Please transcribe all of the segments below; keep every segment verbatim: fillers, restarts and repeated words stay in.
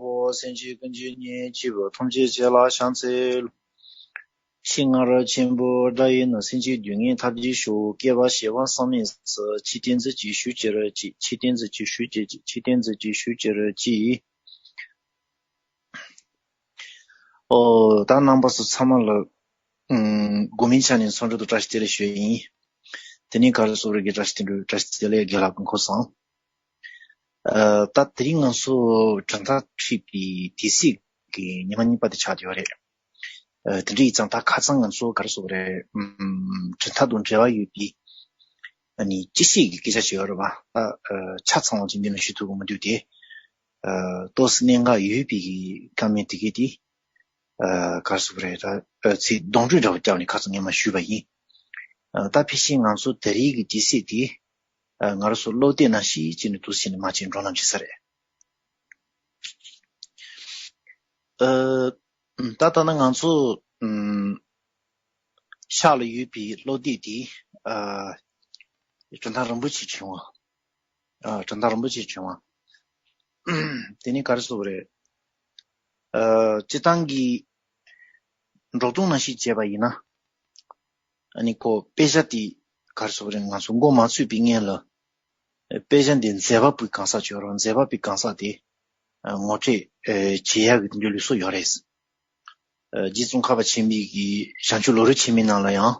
པོ། སེམས་ཅན་ཀུན་གྱི་གཉེན་གཅིག་པུ། ཐམས་ཅད་ཆོས་ལ་ཕྱག་འཚལ་ལོ། ཕྱི་སྔ་རོལ་ཆེན་པོའི་དགྲ་ཡིན་ནོ། སེམས་ཅན་སྡུག་བསྔལ་ཐར་གྱིས་ཤོག་སྐྱེ་བ་བྱེ་བ་བསམ་མེད་སུ། ཆོས་བསྟན་མཛོད་ཅིག་ཞུ་ཅི་རུ་ཅིག་ཆོས་བསྟན་མཛོད་ཅིག་ཞུ་ཅི་ཅིག་ཆོས་བསྟན་མཛོད་ཅིག་ཞུ་ཅི་རུ་ཅིག་ཨོ། ད་རྣམ་པ་ཚོ་ཚང་མ་ལ་ཨུམ་དགོང་མོའི་ཆ་ནས་འཚམས་འདྲི་དང་བཀྲ་ཤིས་བདེ་ལེགས་ཞུ་ཡིན། དེ་ནས་ག་རེ་ཟེར་དགོས་རེད། བཀྲ་ཤིས་བདེ་ལེགས། བཀྲ་ཤིས་བདེ་ལེགས། རྒན་ལགས་སྐུ་ཁམས་བཟང་། ཨ། ད་དེ་རིང་ང་ཚོ་གྲུབ་མཐའ་ཁྲིད་པའི་དུས་ཚིགས་ཀྱི་ཉི་མ་གཉིས་པ་དེ་ཆགས་བསྡད་ཡོད་རེད། ཨ། དེ་འདྲ་ཡིན་ཙང་ད་ཁ་སང་ང་ཚོ་ག་རེ་ཟེར་དགོས་རེད། ཨུམ་གྲུབ་མཐའ་དང་འབྲེལ་བ་ཡོད་པའི་ཨ་ནི་སྤྱི་བཤད་ཀྱི་སྐད་ཆ་ཞིག་ཡོད་རེད་པ། ད་ཨ་ཆ་ཚང་བ་ཅིག་འདི་ནས་ཞུ་ཐུབ་ཀྱི་མི་འདུག་སྟེ། ཨ། ཏོག་ཙམ་གནད་འགག་ཡོད་པའི་བཀའ་མོལ་དེ་གས་དེ། ཨ། ག་རེ་ཟེར་དགོས་རེད། ད་ཨ་ཚིག་གདོང་གྲོགས་འདྲ་བོ་བརྒྱབ་ནས་ཁ་སང་ངས་མར་ཞུས་པ་ཡིན། ཨ། ད་ཕལ་ཆེར་ང་ཚོ་ད་རེས་ཀྱི་དུས་ཚིགས་དེ། ཨ། ང་རང་ཚོ་སློབ་དེབ་ནང་བཞིན་བྱས་ནས་འདུག་སེ་བྱས་ནས་མར་ཅིག་འགྲོ་ལམ་བྱེད་ས་རེད། ཨ། ད་ལྟ་ན་ང་ཚོ་ཨུམ་ཤག་ལ་ཡོད་པའི་སློབ་དེབ་དེ། ཨ། གྲུབ་མཐའ་རིན་པོ་ཆེའི་ཕྲེང་བ། ཨ། གྲུབ་མཐའ་རིན་པོ་ཆེའི་ཕྲེང་བ། དེ་ནི་ག་རེ་ཟེར་དགོས་རེད། ཨ། སྤྱིར་བཏང་གི་འགྲོ་སྟངས་ནང་བཞིན་བྱས་པ་ཡིན་ན། ཨ་ནི་ཁོ་དཔེ་ཆ་དེ་ག་རེ་ཟེར་དགོས་རེད། ང་ཚོ་མགོ་མ་ཚོས་པའི་སྔོན་ལ། ཨ། དཔེ་ཆ་འདི་མཛད་པ་པོའི་གང་ཟག་ཅིག་ཡོད་རེད། མཛད་པ་པོའི་གང་ཟག་དེ་ཨ་ངོ་སྤྲོད་ཨ་བྱེད་ཡག་གི་དེ་འདྲའི་ལུགས་སྲོལ་ཡོད་རེད། ཨ། རྗེ་ཙོང་ཁ་པ་ཆེན་པོའི་གི་བྱང་ཆུབ་ལམ་རིམ་ཆེན་མོའི་ནང་ལ་ཡང་།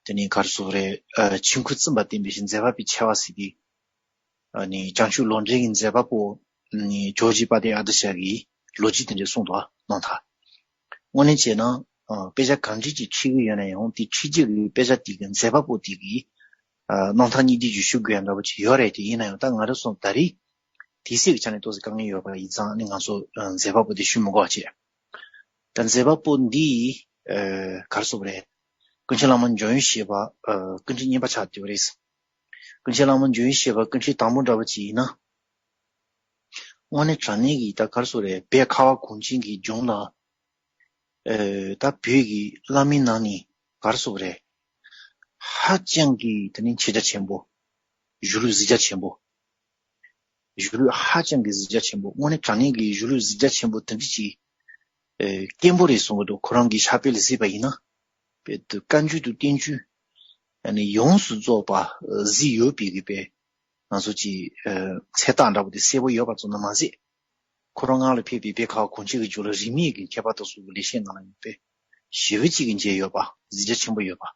དེ་ནི་ག་རེ་ཟེར་དགོས་རེད། ཨ། ཆོས་འཁོར་བཙུན་པ་བསྟན་པའི་ཞིང་མཛད་པ་པོའི་ཆེ་བ་ཟེར་གི། ཨ་ནི་བྱང་ཆུབ་ལམ་རིམ་གྱི་མཛད་པ་པོ་ནི་ཇོ་བོ་རྗེ་དཔལ་ལྡན་ཨ་ཏི་ཤ་གི་ལོ་རྒྱུས་དེ་འདྲ་གསུངས་འདུག་གནང་ཐལ། དངོས་གནས་བྱས་ན། ཨ། དཔེ་ཆ་གང་འདྲ་ཅིག་ཁྲིད་ཀྱི་ཡོད་ན་ཡང་དེ་ཁྲིད་རྒྱུ་གི་དཔེ་ཆ་དེ་གི་མཛད་པ་པོ་དེ་གི་ཨ་རྣམ་ཐར་སྙིང་བསྡུས་ཀྱི་ཞུ་དགོས་ཡ་འདྲ་པོ་ཅིག་ཡོད་རེད། དེ་ཡིན་ན་ཡང་ད་ང་རང་ཚོ་ད་རེས་དུས་ཚོད་ཀྱི་ཆ་ནས་ཏོག་ཙམ་དཀའ་ངལ་ཡོད་པ་ཡིན་ཙང་ནི་ང་ཚོ་ཨ་མཛད་པ་པོ་དེ་ཞུ་མི་དགོས་པ་བྱས། ད་མཛད་པ་པོ་འདི་ཨ་ག་རེ་ཟེར་དགོས་རེད། ཀུན་མཁྱེན་བླ་མ་འཇམ་དབྱངས་བཞད་པ་ཨ་སྐུ་ཕྲེང་གཉིས་པ་ཆགས་བསྡད་པ་རེད། ཀུན་མཁྱེན་བླ་མ་འཇམ་དབྱངས་བཞད་པ་སྐུ་ཕྲེང་དང་པོ་འདྲ་པོ་ཅིག་ཡིན་ན། དངོས་གནས་དྲང་གནས་ཀྱི་ད་ག་རེ་ཟེར་དགོས་རེད། བོད་ཁ་བ་གངས་ཅན་གྱི་ལྗོངས་ལ། ཨ། ད་བོད་ཀྱི་བླ་མའི་ནང་ནས་ག་རེ་ཟེར་དགོས་རེད། ཧ་ཅང་གི་དེ་ནི་ཆེ་རྒྱ་ཆེན་པོ། གཞུང་ལུགས་གཟི་རྒྱ་ཆེན་པོ། གཞུང་ལུགས་ཧ་ཅང་གི་གཟི་རྒྱ་ཆེན་པོ། དངོས་གནས་དྲང་གནས་ཀྱི་གཞུང་ལུགས་གཟི་རྒྱ་ཆེན་པོ་དེ་འདྲ་ཅིག་ཨ། སྐྱེན་པོ་རེད་གསུང་གི་འདུག་ཁོ་རང་གི་ཕྱག་དཔེ་ལ་གཟིགས་པ་ཡིན་ན། དཔེ་དེ་བཀའ་འགྱུར་དང་བསྟན་འགྱུར་ཨ་ནི་ཡོངས་སུ་རྫོགས་པ་གཟིགས་ཡོད་པའི་གི་དཔེ། ང་ཚོ་ཅིག་ཨ་མཚན་རྟགས་འདྲ་པོ་དེ་གསལ་པོ་ཡོད་པ་ཙམ་དུ་མ་ཟད། ཁོ་རང་སྔར་ལ་ཕེབས་པའི་བོད་ཁ་བ་གངས་ཅན་གྱི་ལྗོངས་ལ་རིས་མེད་ཀྱི་མཁས་པ་དེ་ཚོ་གི་ལེགས་བཤད་ནང་ལ་ཡང་དཔེ་ཞེ་པོ་ཅིག་གི་མཇལ་ཡོད་པ། གཟི་རྒྱ་ཆེན་པོ་ཡོད་པ།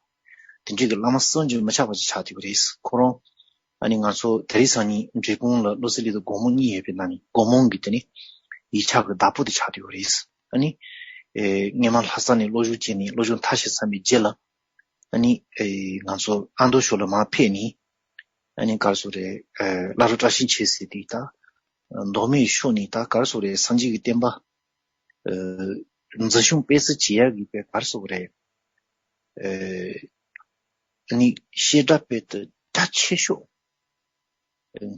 དེ་འདྲའི་གི་བླ་མ་བསམ་གྱིས་མི་ཁྱབ་པ་ཅིག་ཆགས་བསྡད་པ་རེད། ཁོ་རང་ཨ་ནི་ང་ཚོ་དེ་རིང་སང་ཉིན་འབྲས་སྤུངས་ལ་བློ་གསལ་གླིང་དང་སྒོ་མང་གཉིས་ཡོད་པའི་ནང་ནས་སྒོ་མང་གི་དེ་ནི་ཡིག་ཆ་གི་བདག་པོ་དེ་ཆགས་བསྡད་པ་རེད། ཨ་ནི་ཨེ་སྔོན་མ་ལྷ་ས་ནས་སློབ་སྦྱོང་བྱས་ནས་སློབ་སྦྱོང་མཐར་ཕྱིན་ཚར་བའི་རྗེས་ལ། ཨ་ནི་ཨེ་ང་ཚོ་ཨ་མདོ་ཕྱོགས་ལ་མར་ཕེབས་ནས། ཨ་ནི་ག་རེ་ཟེར་དགོས་རེད། ཨེ་བླ་རུང་བཀྲ་ཤིས་འཁྱིལ་ཟེར་དེ་ད་མདོ་སྨད་ཕྱོགས་ནས་ད་ག་རེ་ཟེར་དགོས་རེད། སངས་རྒྱས་ཀྱི་བསྟན་པ་ཨེ་འཛིན་སྐྱོང་སྤེལ་གསུམ་བྱེད་ཡག་གི་དཔེ་ག་རེ་ཟེར་དགོས་རེད། ཨེ་ཨ་ནི་བཤད་གྲྭ་དཔེ་དེ་གྲགས་ཆེ་ཤོས།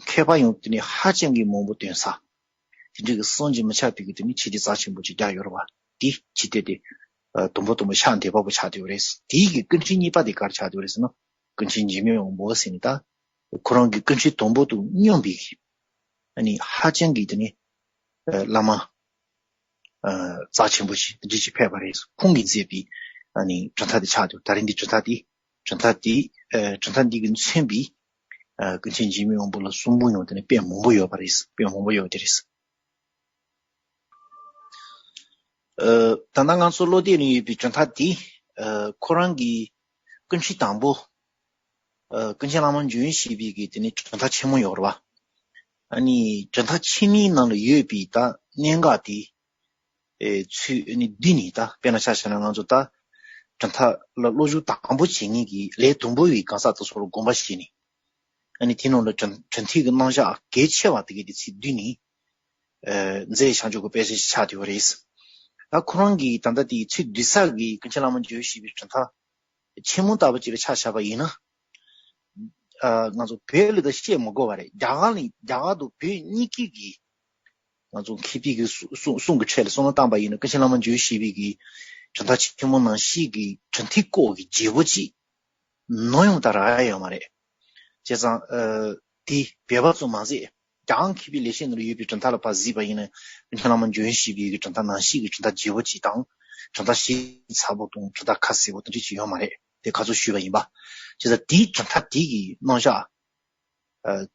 མཁས་པ་ཡང་དེ་ནས་ཧ་ཅང་གི་མང་པོ་ཐོན་ས། དེ་འདྲའི་གི་བསམ་གྱིས་མི་ཁྱབ་པའི་གི་དེ་ནས་ཆེ་བསྟོད་རྩ་ཆེན་པོ་ཅིག་རྒྱག་ཡོད་རེད་བ། དེ་ཅི་སྟེ་དེ་ཨ་དུམ་བུ་དུམ་བུ་ཕྱག་འདེབས་པ་པོ་ཆགས་བསྡད་ཡོད་རེད། དེའི་གི་སྐུ་ཕྲེང་གཉིས་པ་དེ་ག་རེ་ཆགས་བསྡད་ཡོད་རེད་ཟེར་ན། ཀུན་མཁྱེན་འཇིགས་མེད་དབང་པོ་ཟེར་ནས་ད་ཁོ་རང་གི་སྐུ་ཕྲེང་དང་པོ་དང་མཉམ་པའི་གི་ཨ་ནི་ཧ་ཅང་གི་དེ་ནས་ཨ་བླ་མ་ཨ་རྩ་ཆེན་པོ་ཞིག་འདི་ཅིག་ཕེབས་པ་རེད། ཁོང་གིས་མཛད་པའི་ཨ་ནི་གྲུབ་མཐའ་དེ་ཆགས་འདུག་ད་རིང་འདི་གྲུབ་མཐའ་དེ་གྲུབ་མཐའ་དེ་ཨ་གྲུབ་མཐའ་འདི་གིས་མཚོན་པའི་ཨ་ཀུན་མཁྱེན་འཇིགས་མེད་དབང་པོ་ལ་གསུང་འབུམ་ཡང་དེ་ནས་དཔེ་མང་པོ་ཡོད་པ་རེད། དཔེ་མང་པོ་ཡོད་དེ་རེད། ཨ་ད་ལྟ་ང་ཚོ་སློབ་དེབ་ནང་ཡོད་པའི་གྲུབ་མཐའ་དེ་ཨ་ཁོ་རང་གི་ཀུན་ཁྲིད་དང་པོ། ཨ་ཀུན་མཁྱེན་བླ་མ་འཇམ་དབྱངས་བཞད་པའི་གི་དེ་ནི་གྲུབ་མཐའ་ཆེན་མོ་ཡོད་རེད་བ། ཨ་ནི་གྲུབ་མཐའ་ཆེན་མོའི་ནང་ལ་ཡོད་པའི་ད་གནད་འགག་དེ་ཨེ་ཚུལ་ཨ་ནི་བསྡུས་ནས་ད་དཔེར་ན་ཆ་བཞག་ན་ང་ཚོ་ད་གྲུབ་མཐའ་ལ་བློ་སྦྱོང་དང་པོ་བྱེད་མཁན་གྱི་ལས་དང་པོ་བའི་གང་ཟག་དེ་ཚོ་ལ་དགོངས་པ་བཞེས་ནས། ཨ་ནི་དེ་ནང་ལ་གྲུབ་གྲུབ་མཐའི་གི་རྣམ་གཞག་གལ་ཆེ་བ་དེ་གའི་དེ་ཚུལ་བསྡུས་ནས། ཨ་མཛད་བྱང་ཆུབ་ཀྱི་དཔེ་ཆ་ཞིག་ཆགས་བསྡད་པ་རེད། ད་ཁོ་རང་གིས་ད་ལྟ་དེའི་ཚིག་བསྡུས་ས་གི་ཀུན་མཁྱེན་བླ་མ་འཇམ་དབྱངས་བཞད་པའི་གྲུབ་མཐའ་ཆེན་མོ་ལྟ་བུ་ཅིག་ལ་ཆ་བཞག་པ་ཡིན་ན། ཨ་ང་ཚོ་བོད་ལ་ད་བཤད་མི་དགོས་པ་རེད། རྒྱ་གར་ལ་རྒྱ་གར་དང་བོད་གཉིས་ཀྱི་གི་ང་ཚོ་མཁས་པའི་གི་གསུང་གསུང་གི་ཁྲོད་ལ་བསམ་བློ་བཏང་པ་ཡིན་ན་ཀུན་མཁྱེན་བླ་མ་འཇམ་དབྱངས་བཞད་པའི་གི་གྲུབ་མཐའ་ཆེན་མོ་ནང་བཞིན་གྱི་གྲུབ་མཐའི་སྐོར་གྱི་བརྗེ་པོ་ཅིག་ནམ་ཡང་ད་རག་ཡ་ཡོད་མ་རེད། བྱས་ཙང་ཨ་དེ་བོད་པ་ཚོ་མ་ཟད། ཡང་མཁས་པའི་ལེགས་བཤད་ནང་ལ་ཡོད་པའི་གྲུབ་མཐའ་ལ་ཕར་གཟིགས་པ་ཡིན་ན། སྔོན་བླ་མ་འཇམ་དབྱངས་བཞད་པའི་གི་གྲུབ་མཐའ་ནང་བཞིན་གྱི་གྲུབ་མཐའ་རྒྱས་པོ་ཅིག་དང་། གྲུབ་མཐའ་ཞིབ་ཚགས་པོ་དང་གྲུབ་མཐའ་ཁ་གསལ་པོ་དེ་འདྲ་ཅིག་ཡོད་མ་རེད། དེ་ཁ་ཚོ་ཞུས་པ་ཡིན་པ། བྱས་ཙང་དེའི་གྲུབ་མཐའ་དེ་གི་རྣམ་གཞག་ཨ།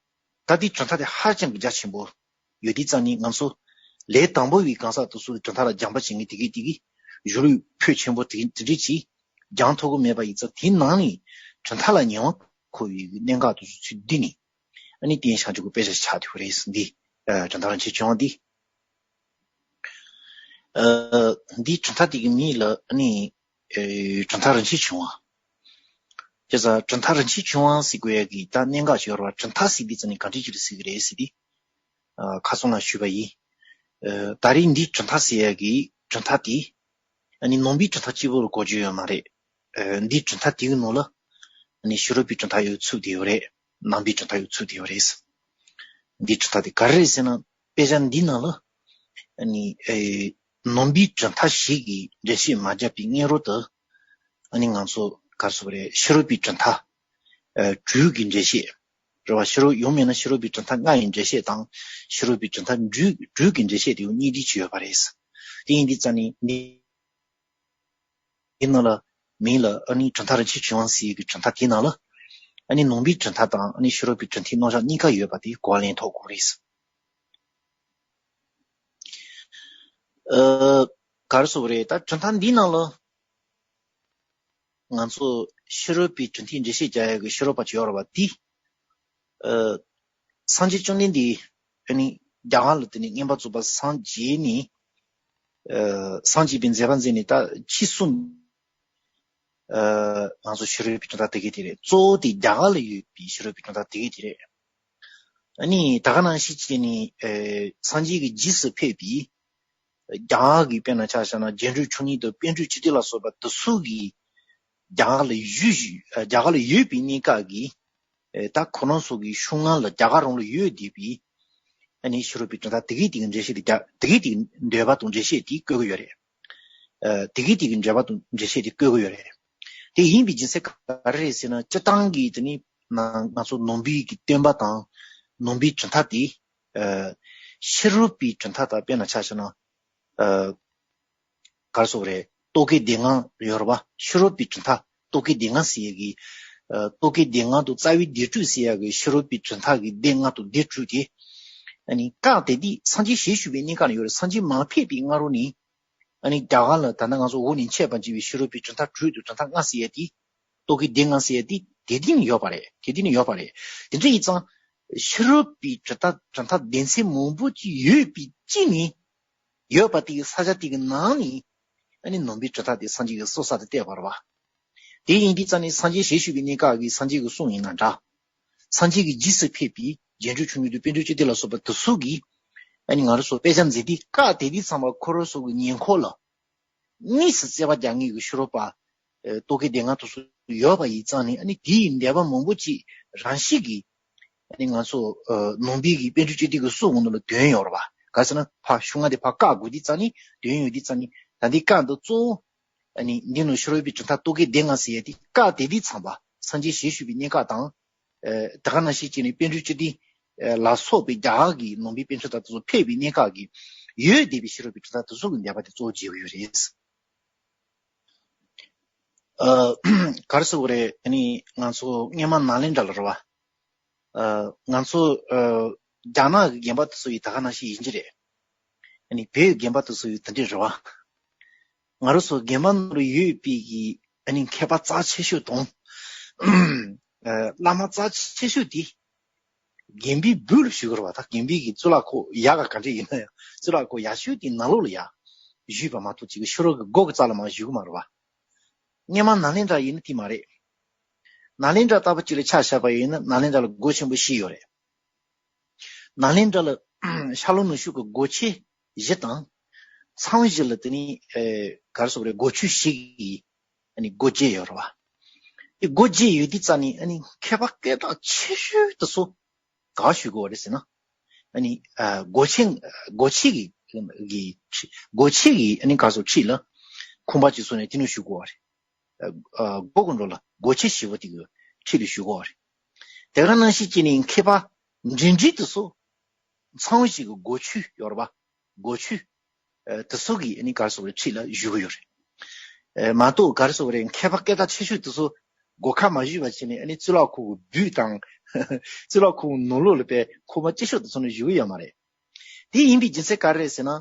ད་ལྟའི་གྲུབ་མཐའ་དེ་ཧ་ཅང་གི་རྒྱ་ཆེན་པོ་ཡོད་དུས་ཙང་ནི། ང་ཚོ་ལས་དང་པོ་བའི་གང་ཟག་དེ་ཚོ་གི་གྲུབ་མཐའ་ལ་སྦྱངས་པ་བྱེད་མཁན་དེ་གིས་དེ་གིས་གཞུང་ལུགས་ཕོན་ཆེན་པོ་དེ་དེ་འདྲ་ཅིག་སྦྱང་ཐུབ་ཀྱི་མེད་པ་ཡིན་ཙང་། དེའི་ནང་ནས་གྲུབ་མཐའ་ལ་ཉེ་བར་མཁོ་བའི་གནད་འགག་དེ་ཚོ་ཚུར་བསྡུས་ནས། ཨ་ནི་བསྟན་བྱང་ཆུབ་ཀྱི་དཔེ་ཆ་ཆགས་ཐུབ་རེད། འདི་ཨ་གྲུབ་མཐའ་རིན་ཆེན་བྱུང་བ་འདི། ཨ། འདིའི་གྲུབ་མཐའ་དེ་གི་མིང་ལ་ཨ་ནི་ཨེ་གྲུབ་མཐའ་རིན་ཆེན་བྱུང་བ། བྱས་ཙང་གྲུབ་མཐའ་རིན་ཆེན་བྱུང་བ་ཟེར་དགོས་ཡ་གི་ད་གནད་འགག་ཅིག་ཡོད་རེད་བ། གྲུབ་མཐའ་ཟེར་དུས་ཙམ་ནས་ག་འདྲ་ཅིག་ལ་ཟེར་གི་རེད་ཟེར་དུས། ཨ། ཁ་སང་ལ་ཞུས་པ་ཡིན། ཨ། ད་རེས་འདི་གྲུབ་མཐའ་ཟེར་ཡ་གི་གྲུབ་མཐའ་དེ་ཨ་ནི་ནང་པའི་གྲུབ་མཐའ་གཅིག་པོ་ལ་གོ་རྒྱུ་ཡོད་མ་རེད། ཨ། འདིའི་གྲུབ་མཐའ་དེའི་ནང་ལ་ཨ་ནི་ཕྱི་རོལ་པའི་གྲུབ་མཐའ་ཡང་ཚུད་བསྡད་ཡོད་རེད། ནང་པའི་གྲུབ་མཐའ་ཡང་ཚུད་བསྡད་ཡོད་རེད། འདིའི་གྲུབ་མཐའ་དེ་ག་རེ་རེད་ཟེར་ན། དཔེ་ཆ་འདིའི་ནང་ལ་ཨ་ནི་ཨེ་ནང་པའི་གྲུབ་མཐའ་ཞིག་གི་འགྲེལ་བཤད་མ་བརྒྱབ་པའི་སྔོན་རོལ་དུ། ཨ་ནི་ང་ཚོ་ག་རེ་ཟེར་དགོས་རེད། ཕྱི་རོལ་པའི་གྲུབ་མཐའ་ཨ་དྲུག་གི་འགྲེལ་བཤད་རེད་བ། ཕྱི་རོལ་ཡང་མིན་ན་ཕྱི་རོལ་པའི་གྲུབ་མཐའ་ལྔ་ཡི་འགྲེལ་བཤད་དང་། ཕྱི་རོལ་པའི་གྲུབ་མཐའ་དྲུག་དྲུག་གི་འགྲེལ་བཤད་དེ་ཡང་གཉིས་སྒྲིལ་བྱས་ཡོད་པ་རེད། དེ་ཡིན་དུས་ཙང་ནི་འདི་འདི་ནང་ལ་མིང་ལ་ཨ་ནི་གྲུབ་མཐའ་རིན་ཆེན་བྱུང་བ་ཟེར་གྱི་གྲུབ་མཐའ་དེའི་ནང་ལ། ཨ་ནི་ནང་པའི་གྲུབ་མཐའ་དང་ཨ་ནི་ཕྱི་རོལ་པའི་གྲུབ་མཐའི་རྣམ་གཞག་གཉིས་ཀ་ཡོད་པ་དེ་གོ་བ་ལེན་ཐུབ་དགོས་རེད། ཨ། ག་རེ་ཟེར་དགོས་རེད། ད་གྲུབ་མཐའ་འདིའི་ནང་ལ་ང་ཚོ་ཕྱི་རོལ་པའི་གྲུབ་མཐའི་འགྲེལ་བཤད་རྒྱག་ཡ་གི་ཕྱི་རོལ་པ་ཅིག་ཡོད་རེད་བ། དེ་ཨ་སངས་རྒྱས་བཅོམ་ལྡན་འདས་ཨ་ནི་རྒྱ་གར་ལ་དེ་ནས་བསྙེན་པར་རྫོགས་པར་སངས་རྒྱས་ནས། ཨ། སངས་རྒྱས་པའི་མཛད་པ་མཛད་ནས་ད་ཕྱིས་སུ། ཨ། ང་ཚོ་ཕྱི་རོལ་པའི་གྲུབ་མཐའ་དེ་ག་དེ་རེད། གཙོ་བོ་དེ་རྒྱ་གར་ལ་ཡོད་པའི་ཕྱི་རོལ་པའི་གྲུབ་མཐའ་དེ་ག་དེ་རེད། ཨ་ནི་ད་ག་ནང་བཞིན་བྱས་ནས་ཨ་སངས་རྒྱས་ཀྱི་རྗེས་སུ་ཕེབས་པའི་རྒྱ་གར་གྱི་དཔེར་ན་ཆ་བཞག་ན་རྒྱན་དྲུག་མཆོག་གཉིས་དང་པཎ་གྲུབ་བཅུ་བདུན་ལ་སོགས་པ་དེ་ཚོ་གིས་རྒྱ་གར་ལ་བཞུགས་བཞུགས། ཨ། རྒྱ་གར་ལ་ཡོད་པའི་གནས་སྐབས་ཀྱི་ཨེ་ད་ཁོ་རང་ཚོ་གི་ཤུལ་ངོས་ལ་རྒྱ་གར་རང་ལ་ཡོད་བསྡད་པའི་ཨ་ནི་ཕྱི་རོལ་པའི་གྲུབ་མཐའ་དེ་ག་དེ་གི་འགྲེལ་བཤད་དེ་རྒྱ་དེ་ག་དེ་གི་འདོད་པ་དང་འགྲེལ་བཤད་དེ་བཀོད་ཀྱི་ཡོད་རེད། ཨ། དེ་ག་དེ་གི་འདོད་པ་དང་འགྲེལ་བཤད་དེ་བཀོད་ཀྱི་ཡོད་རེད། དེ་ཡིན་པའི་རྒྱུ་མཚན་ག་རེ་རེད་ཟེར་ན། སྤྱིར་བཏང་གི་དེ་ནི་ང་ང་ཚོ་ནང་པའི་གི་སྟོན་པ་དང་ནང་པའི་གྲུབ་མཐའ་དེ། ཨ། ཕྱི་རོལ་པའི་གྲུབ་མཐའ་དང་དཔེར་ན་ཆ་བཞག་ན། ཨ། ག་རེ་ཟེར་དགོས་རེད། རྟོག་གེའི་སྡེ་ལྔ་ཡོད་རེད་བ། ཕྱི་རོལ་པའི་གྲུབ་མཐའ་རྟོག་གེའི་སྡེ་ལྔ་ཟེར་ཡས་ཀྱི། ཨ། རྟོག་གེའི་སྡེ་ལྔ་དང་རྩ་བའི་སྡེ་དྲུག་ཟེར་ཡས་ཀྱི་ཕྱི་རོལ་པའི་གྲུབ་མཐའ་གི་སྡེ་ལྔ་དང་སྡེ་དྲུག་དེ། ཨ་ནི་སྐབས་དེ་དུས་སངས་རྒྱས་ཞལ་བཞུགས་པའི་གནས་སྐབས་ནས་ཡོད་རེད། སངས་རྒྱས་མ་ཕེབས་པའི་སྔ་རོལ་ནས། ཨ་ནི་རྒྱ་གར་ལ་ད་ལྟ་ང་ཚོ་འོག་ནས་འཆད་པར་བགྱི་བའི་ཕྱི་རོལ་པའི་གྲུབ་མཐའ་དྲུག་དང་གྲུབ་མཐའ་ལྔ་ཟེར་ཡས་དེ། རྟོག་གེའི་སྡེ་ལྔ་ཟེར་ཡས་དེ་དེ་དུས་ནས་ཡོད་པ་རེད། དེ་དུས་ནས་ཡོད་པ་རེད། དེ་འདྲ་ཡིན་ཙང་། ཕྱི་རོལ་པའི་གྲུབ་མཐའ་གྲུབ་མཐའ་སྡེ་ཚན་མང་པོ་ཅིག་ཡོད་པའི་དཀྱིལ་ནས། ཡོད་པ་དེ་གི་ས་ཆ་དེ་གི་ནང་ནས། ཨ་ནི་ནང་པའི་གྲུབ་མཐའ་དེ་སངས་རྒྱས་ཀྱིས་གཙོ་ས་དེ་བཏད་པ་རེད་བ། དེ་ཡིན་དུས་ཙང་ནས་སངས་རྒྱས་ཞལ་བཞུགས་པའི་གནས་སྐབས་ཀྱི་སངས་རྒྱས་ཀྱི་གསུང་ཡིན་ན་འདྲ། སངས་རྒྱས་ཀྱི་རྗེས་སུ་ཕེབས་པའི་རྒྱན་དྲུག་མཆོག་གཉིས་དང་པཎ་གྲུབ་བཅུ་བདུན་ལ་སོགས་པ་དེ་ཚོ་གིས། ཨ་ནི་ང་རང་ཚོ་དཔེ་ཆ་མཛད་དུས་སྐབས་དེ་དུས་ཚང་མ་ཁོ་རང་ཚོ་གི་ཉེ་འཁོར་ལ་དངོས་སུ་རྩོད་པ་རྒྱག་མཁན་གྱི་ཕྱི་རོལ་པ། ཨ། རྟོག་གེ་སྡེ་ལྔ་དེ་ཚོ་ཡོད་པ་ཡིན་ཙང་ནི། ཨ་ནི་དེའི་འདོད་པ་མང་པོ་ཅིག་རང་བཞིན་གྱིས། ཨ་ནི་ང་ཚོ་ཨ་ནང་པའི་གི་པཎ་གྲུབ་བཅུ་བདུན་གྱི་གསུང་གི་ནང་ལ་དོན་ཡོད་རེད་བ། ག་རེ་ཟེར་ན་ཕར་ཤུལ་ལྔ་དེ་ཕར་བཀག་དགོས་དུས་ཙང་ནི། དོན་ཡོད་དུས་ཙང་ནི། ད་འདི་སྐབས་འདི་གཙོ་བོ། ཨ་ནི་འདི་ནང་ཕྱི་རོལ་པའི་གྲུབ་མཐའ་རྟོག་གེ་སྡེ་ལྔ་ཟེར་ཡས་དེ་སྐབས་དེ་དུས་ཚང་མ་སངས་རྒྱས་ཞལ་བཞུགས་པའི་གནས་སྐབས་དང་། ཨ། ད་ག་ནང་བཞིན་བྱས་ནས་པཎ་གྲུབ་བཅུ་བདུན་ལ་སོགས་པའི་རྒྱ་གར་གྱི་ནང་པའི་པཎ་གྲུབ་དང་དེ་ཚོ་ཕེབས་པའི་གནས་སྐབས་ཀྱི་ཡོད་བསྡད་པའི་ཕྱི་རོལ་པའི་གྲུབ་མཐའ་དེ་ཚོ་གི་འདོད་པ་དེ་གཙོ་བོ་བྱེད་ཀྱི་ཡོད་རེད། ཨ། ག་རེ་ཟེར་དགོས་རེད། ཨ་ནི་ང་ཚོ་སྔོན་མ་ནཱ་ལེནྡྲ་ལ་རེད་བ། ཨ། ང་ཚོ་ཨ་རྒྱ་ནག་གི་དགོན་པ་དེ་ཚོ་ཡི་ད་ག་ནང་བཞིན་ཡིན་གྱི་རེད། ཨ་ནི་བོད་ཀྱི་དགོན་པ་དེ་ཚོ་ཡི་དེ་འདྲས་རེད་བ། ང་རང་ཚོ་དགོན་པ་ནང་ལ་ཡོད་པའི་གི་ཨ་ནི་མཁས་པ་རྩ་ཆེ་ཤོས་དང་། ཨ། བླ་མ་རྩ་ཆེ་ཤོས་དེ་དགོན་པའི་སྦུག་ལ་བཞུགས་ཀྱི་རེད་བ། ད་དགོན་པའི་གི་གཙུག་ལག་ཁང་ཡག་ག་ག་འདྲས་ཡིན་ན་ཡང་། གཙུག་ལག་ཁང་ཡག་ཤོས་དེ་ནང་ལོགས་ལ་ཡ་བཞུགས་པ་མ་གཏོགས་ཅིག་གི་ཕྱི་རོལ་གྱི་སྒོ་གི་རྩ་ལ་མར་བཞུགས་ཀྱི་མ་རེད་བ། སྔོན་མ་ནཱ་ལེནྡྲ་ཡིན་ན་དེ་མ་རེད། ནཱ་ལེནྡྲ་ལྟ་བུ་ཅིག་ལ་ཆ་བཞག་པ་ཡིན་ན་ནཱ་ལེནྡྲ་ལ་སྒོ་ཆེན་པོ་བཞི་ཡོད་རེད། ནཱ་ལེནྡྲ་ལ་ཤར་ལྷོ་ནུབ་ཕྱོགས་ཀྱི་སྒོ་ཕྱེ་བཞི་དང་། མཚམས་བཞི་ལ་དེ་ནི་ཨེ་ག་རེ་ཟེར་དགོས་རེད། སྒོ་ཆོས་བཞི་གི་ཨ་ནི་སྒོ་བརྒྱད་ཡོད་རེད་བ། དེ་སྒོ་བརྒྱད་ཡོད་དུས་ཙང་ནི་ཨ་ནི་མཁས་པ་སྐད་གྲགས་ཆེ་ཤོས་དེ་ཚོ་ག་བཞུགས་ཀྱི་ཡོད་རེད་ཟེར་ན། ཨ་ནི་ཨ་སྒོ་ཆེན་སྒོ་ཕྱེ་གི་གི་སྒོ་ཕྱེ་གི་ཨ་ནི་ག་རེ་ཟེར་འཁྲིས་ལ་ཁང་པ་ཅིག་བཟོས་ནས་དེ་ནང་བཞུགས་ཀྱི་ཡོད་རེད། ཨ་སྒོ་གི་འགྲོ་ལ་སྒོ་ཕྱེ་བཞི་པོ་དེ་གི་འཁྲིས་ལ་བཞུགས་ཀྱི་ཡོད་རེད། དེ་ག་ནང་བཞིན་བྱས་ནས་མཁས་པ་འབྲིང་འབྲིང་དེ་ཚོ་ ཚངས་པ་ཞིག་གི་སྒོ་ཁྱུད་ཡོད་རེད་པ། སྒོ་ཁྱུད། ཨ། དེ་ཚོ་གི་ཨ་ནི་ག་རེ་ཟེར་དགོས་རེད། འཁྲིས་ལ་བཞུགས་ཀྱི་ཡོད་རེད། ཨ། མ་གཏོགས་ག་རེ་ཟེར་དགོས་རེད། མཁས་པ་སྐད་གྲགས་ཆེ་ཤོས་དེ་ཚོ་སྒོ་ཁར་མ་བཞུགས་པ་བྱས་ནས། ཨ་ནི་གཙུག་ལག་ཁང་གི་སྦུག་དང་། གཙུག་ལག་ཁང་གི་ནང་ལོགས་ལ་དཔེ་ཁོག་མ་སྐྱེ་ཤོས་དེ་ཚོ་ནང་བཞུགས་ཀྱི་ཡོད་མ་རེད། དེ་ཡིན་པའི་རྒྱུ་མཚན་ག་རེ་རེད་ཟེར་ན།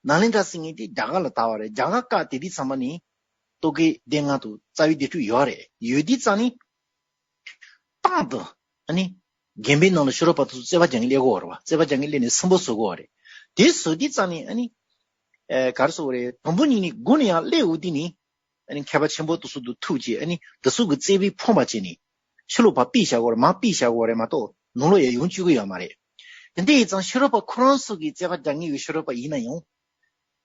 ནཱ་ལེནྡྲ་ཟེར་མཁན་དེ་རྒྱ་གར་ལ་དར་བ་རེད། རྒྱ་གར་སྐབས་དེ་དུས་ཙམ་པ་ནས་རྟོག་གེ་སྡེ་ལྔ་དང་རྩ་བའི་སྡེ་དྲུག་ཡོད་རེད། ཡོད་དུས་ཙམ་ནས་རྟག་ཏུ་ཨ་ནི་དགོན་པའི་ནང་ལ་ཤོ་རོག་པ་དེ་ཚོ་རྩོད་པ་རྒྱག་མཁན་སླེབས་ཀྱི་ཡོད་རེད་པ། རྩོད་པ་རྒྱག་མཁན་སླེབས་ནས་སུན་པོ་བཟོ་གི་ཡོད་རེད། དེ་བཟོ་དུས་ཙམ་ནས་ཨ་ནི། ཨ། ག་རེ་ཟེར་དགོས་རེད། དང་པོ་ཉིད་ནས་དགུང་ནས་ཡར་སླེབས་འོང་དུས་ནས། ཨ་ནི་མཁས་པ་ཆེན་པོ་དེ་ཚོ་དང་ཐུག་བྱས། ཨ་ནི་དེ་ཚོ་གི་བརྩེ་བས་ཕོངས་པ་བྱས་ནས། ཕྱི་ལོགས་ཕར་ཕུད་བཞག་གི་ཡོད་རེད། མར་ཕུད་བཞག་གི་ཡོད་རེད་མ་གཏོགས་ནང་ལོགས་ཡར་ཡོང་བཅུག་གི་ཡོད་མ་རེད། དེ་འདྲ་ཡིན་ཙང་ཤོ་རོག་པ་ཁོ་རང་ཚོ་གི་རྩོད་པ་རྒྱག་མཁན་གྱི་ཤོ་རོག་པ་ཡིན་ན་ཡང་།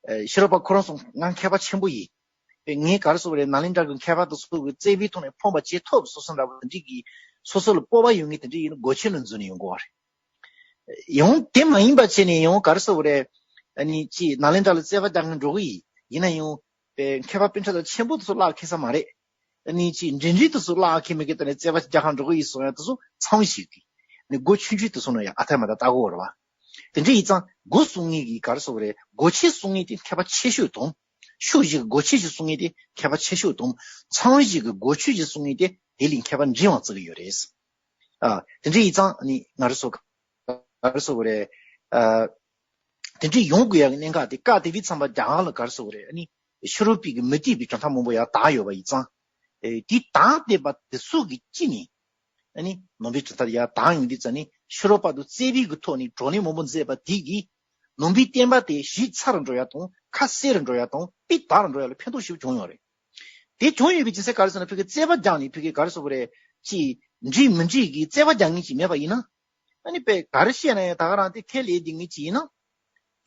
ཨ། ཤོ་རོག་པ་ཁོ་རང་ཚོ་ང་མཁས་པ་ཆེན་པོ་ཡིན། ཨ། ངས་ག་རེ་ཟེར་དགོས་རེད། ནཱ་ལེནྡྲ་གི་མཁས་པ་དེ་ཚོ་གི་བརྩེ་བའི་ཐོག་ནས་ཕོངས་པ་བྱེད་ཐུབ་བཟོ་བཟོ་འདྲ་པོ་དེ་འདྲ་གི། སོ་སོ་ལ་སྤོབས་པ་ཡོད་མཁན་དེ་འདྲ་ཡིན་ན་སྒོ་ཁྱུད་ནང་འཛུལ་ནས་ཡོང་གི་ཡོད་རེད། ཡང་དེ་མ་ཡིན་པ་བྱས་ནས་ཡང་ག་རེ་ཟེར་དགོས་རེད། ཨ་ནི་ཅིག་ནཱ་ལེནྡྲ་ལ་རྩོད་པ་རྒྱག་མཁན་འགྲོ་གི་ཡིན། ཡིན་ན་ཡང་དཔེ་མཁས་པ་སྤུན་ཆ་དང་ཆེན་པོ་དེ་ཚོ་བརླག་ཁེལ་ས་མ་རེད། ཨ་ནི་ཅིག་འབྲིང་རིམ་དེ་ཚོ་བརླག་ཁེལ་མེད་མཁན་དེ་ནས་རྩོད་པ་རྒྱག་ག་འགྲོ་གི་ཡིན་གསུང་ཡ་དེ་ཚོ་ཚང་མ་ཞིག་གི། ཨ་ནི་སྒོ་ཆུང་ཆུང་དེ་ཚོ་ནང་ཡང་ཨ་ཐར་མ་ཐར་ལྟ་གི་ཡོད་རེད་པ། དེ་འདྲ་ཡིན་ཙང་སྒོ་སྲུང་མཁན་གྱི་ག་རེ་ཟེར་དགོས་རེད། སྒོ་ཕྱེ་སྲུང་མཁན་དེ་མཁས་པ་ཆེ་ཤོས་དང་། ཕྱོགས་བཞི་གི་སྒོ་ཕྱེ་ཞིག་སྲུང་མཁན་དེ་མཁས་པ་ཆེ་ཤོས་དང་། ཚངས་པ་ཞིག་གི་སྒོ་ཁྱུད་ཅིག་སྲུང་མཁན་དེ་དེ་ལས་མཁས་པ་འབྲིང་བ་བརྩི་གི་ཡོད་རེད། ཨ། དེ་འདྲ་ཡིན་ཙང་ནི་ང་རང་ཚོ་ག་རེ་ཟེར་དགོས་རེད། ཨ། དེ་འདྲ་ཡོང་དགོས་ཡག་གི་གནད་འགག་དེ། སྐབས་དེ་དུས་ཙམ་པ་རྒྱ་གར་ལ་ག་རེ་ཟེར་དགོས་རེད། ཨ་ནི་ཤེས་རབ་པའི་གི་མི་བདེ་བའི་གྲུབ་མཐའ་མང་པོ་ཡར་དར་ཡོད་པ་ཡིན་ཙང་། ཨེ། དེ་དར་བསྡད་པ་དེ་ཚོ་གི་དཀྱིལ་ནས། ཨ་ནི་ནང་པའི་གྲུབ་མཐའ་ཡར་དར་ཡོང་དུས་ཙམ་ནས་ཤེས་རབ་པ་དང་བརྩེ་བའི་གི་ཐོག་ནས་བགྲོ་གླེང་མང་པོ་མཛད་པ་དེ་གིས། ནང་པའི་བསྟན་པ་དེ་གཞི་ཚ་རུ་འགྲོ་ཡ་དང་། ཁ་གསལ་རུ་འགྲོ་ཡ་དང་། སྤུས་དག་རུ་འགྲོ་ཡ་ལ་ཕན་ཐོགས་ཞེ་པོ་བྱུང་ཡོད་རེད། དེ་བྱུང་ཡོད་པའི་རྒྱུ་མཚན་ག་རེ་ཟེར་ན། ཕ་གི་རྩོད་པ་རྒྱག་ནས་ཕ་གི་ག་རེ་ཟེར་དགོས་རེད། ཅིག་འགྲིག་མི་འགྲིག་གི་རྩོད་པ་རྒྱག་མཁན་ཅིག་མེད་པ་ཡིན་ན། ཨ་ནི་དཔེ་ག་རེ་བཤད་ན་ཡང་ད་ག་རང་དེ་ཁས་ལེན་བསྡད་མཁན་ཅིག་ཡིན་ན།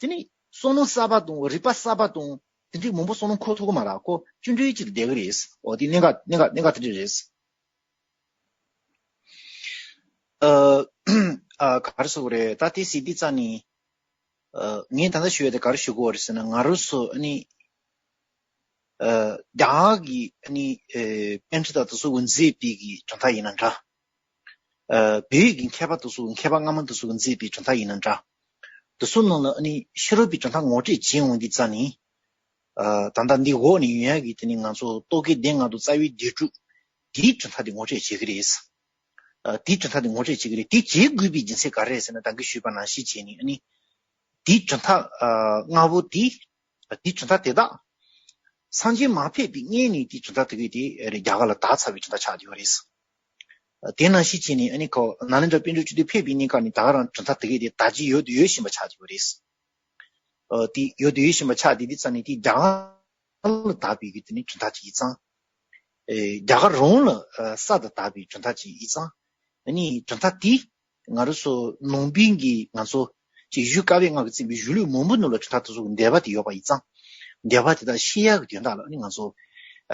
དེ་ནི་བསམ་བློ་གསར་པ་དང་རིག་པ་གསར་པ་དང་དེ་འདྲའི་མང་པོ་བསམ་བློ་འཁོར་ཐུབ་ཀྱི་མ་རེད། ཁོ་ཅུང་ཏོག་ཙམ་བསྡད་ཀྱི་རེད། འོ། དེ་གནད་འགག་གནད་འགག་གནད་འགག་དེ་འདྲ་རེད། ཨ། ཨ། ག་རེ་ཟེར་དགོས་རེད། ད་དེ་ཟེར་དུས་ཙམ་ནས། ཨ། ངས་ད་ལྟ་ཞུ་ཡ་དེ་ག་རེ་ཞུ་དགོས་རེད་ཟེར་ན། ང་རང་ཚོ་ཨ་ནི། ཨ། རྒྱ་གར་གྱི་ཨ་ནི། ཨེ། པཎ་ཌི་ཏ་དེ་ཚོ་གིས་མཛད་པའི་གི་གྲུབ་མཐའ་ཡིན་ན་འདྲ། ཨ། བོད་ཀྱི་མཁས་པ་དེ་ཚོ། མཁས་པ་སྔ་མ་དེ་ཚོ་གིས་མཛད་པའི་གྲུབ་མཐའ་ཡིན་ན་འདྲ། དེ་ཚོ་ནང་ལ་ཨ་ནི་ཤེས་རབ་པའི་གྲུབ་མཐའ་ངོ་སྤྲོད་བྱེད་འོང་དུས་ཙམ་ནས། ཨ། ད་ལྟ་འདི་འོག་ནས་ཡོང་ཡ་གི་དེ་ནི་ང་ཚོ་རྟོག་གེ་སྡེ་ལྔ་དང་རྩ་བའི་སྡེ་དྲུག་དེའི་གྲུབ་མཐའ་དེ་ངོ་སྤྲོད་བྱེད་ཀྱི་རེད། ཨ། དེའི་གྲུབ་མཐའ་དེ་ངོ་སྤྲོད་བྱེད་ཀྱི་རེད། དེ་བྱེད་དགོས་པའི་རྒྱུ་མཚན་ག་རེ་རེད་ཟེར་ན། ད་གིན་ཞུས་པ་ནང་བཞིན་བྱས་ནས་ཨ་ནི། དེའི་གྲུབ་མཐའ། ཨ། ལྔ་པོ་དེ། དེའི་གྲུབ་མཐའ་དེ་དག་སངས་རྒྱས་མ་ཕེབས་པའི་སྔོན་ནས་དེའི་གྲུབ་མཐའ་དེ་གས་དེ་རྒྱ་གར་ལ་དར་ཚར་བའི་གྲུབ་མཐའ་ཆགས་བསྡད་ཡོད་རེད། ཨ། དེ་ནང་བཞིན་བྱས་ནས་ཨ་ནི་ཁོ་ནཱ་ལེནྡྲ་པཎ་ཌི་སྤྱི་འཐུས་ཕེབས་པའི་གནས་སྐབས་ནས་ད་ག་རང་གྲུབ་མཐའ་དེ་གས་དེ་དར་རྒྱུ་ཡོད་དང་ཡོད་བཞིན་པ་ཆགས་བསྡད་ཡོད་རེད། ཨ། དེ་ཡོད་དང་ཡོད་བཞིན་པ་ཆགས་བསྡད་དུས་ཙམ་ནས། དེ་རྒྱ་གར་ལ་དར་བའི་གི་དེ་ནི་གྲུབ་མཐའ་ཅིག་ཡིན་ཙང་། ཨེ། རྒྱ་གར་རང་ལ། ཨ། ས་དང་དར་བའི་གྲུབ་མཐའ་ཅིག་ཡིན་ཙང་། ཨ་ནི་གྲུབ་མཐའ་དེ་ང་རང་ཚོ་ནང་པའི་གི་ང་ཚོ་ཅིག་གཞུང་བཀའ་པོད་ལྔ་གིས་མཚོན་པའི་གཞུང་ལུགས་མང་པོ་ནང་ལ་གྲུབ་མཐའ་དེ་ཚོ་གི་འགྲེལ་པ་དེ་ཡོད་པ་ཡིན་ཙང་། འགྲེལ་པ་དེ་དག་ཤེས་ཡག་གི་དོན་དག་ལ་ཨ་ནི་ང་ཚོ།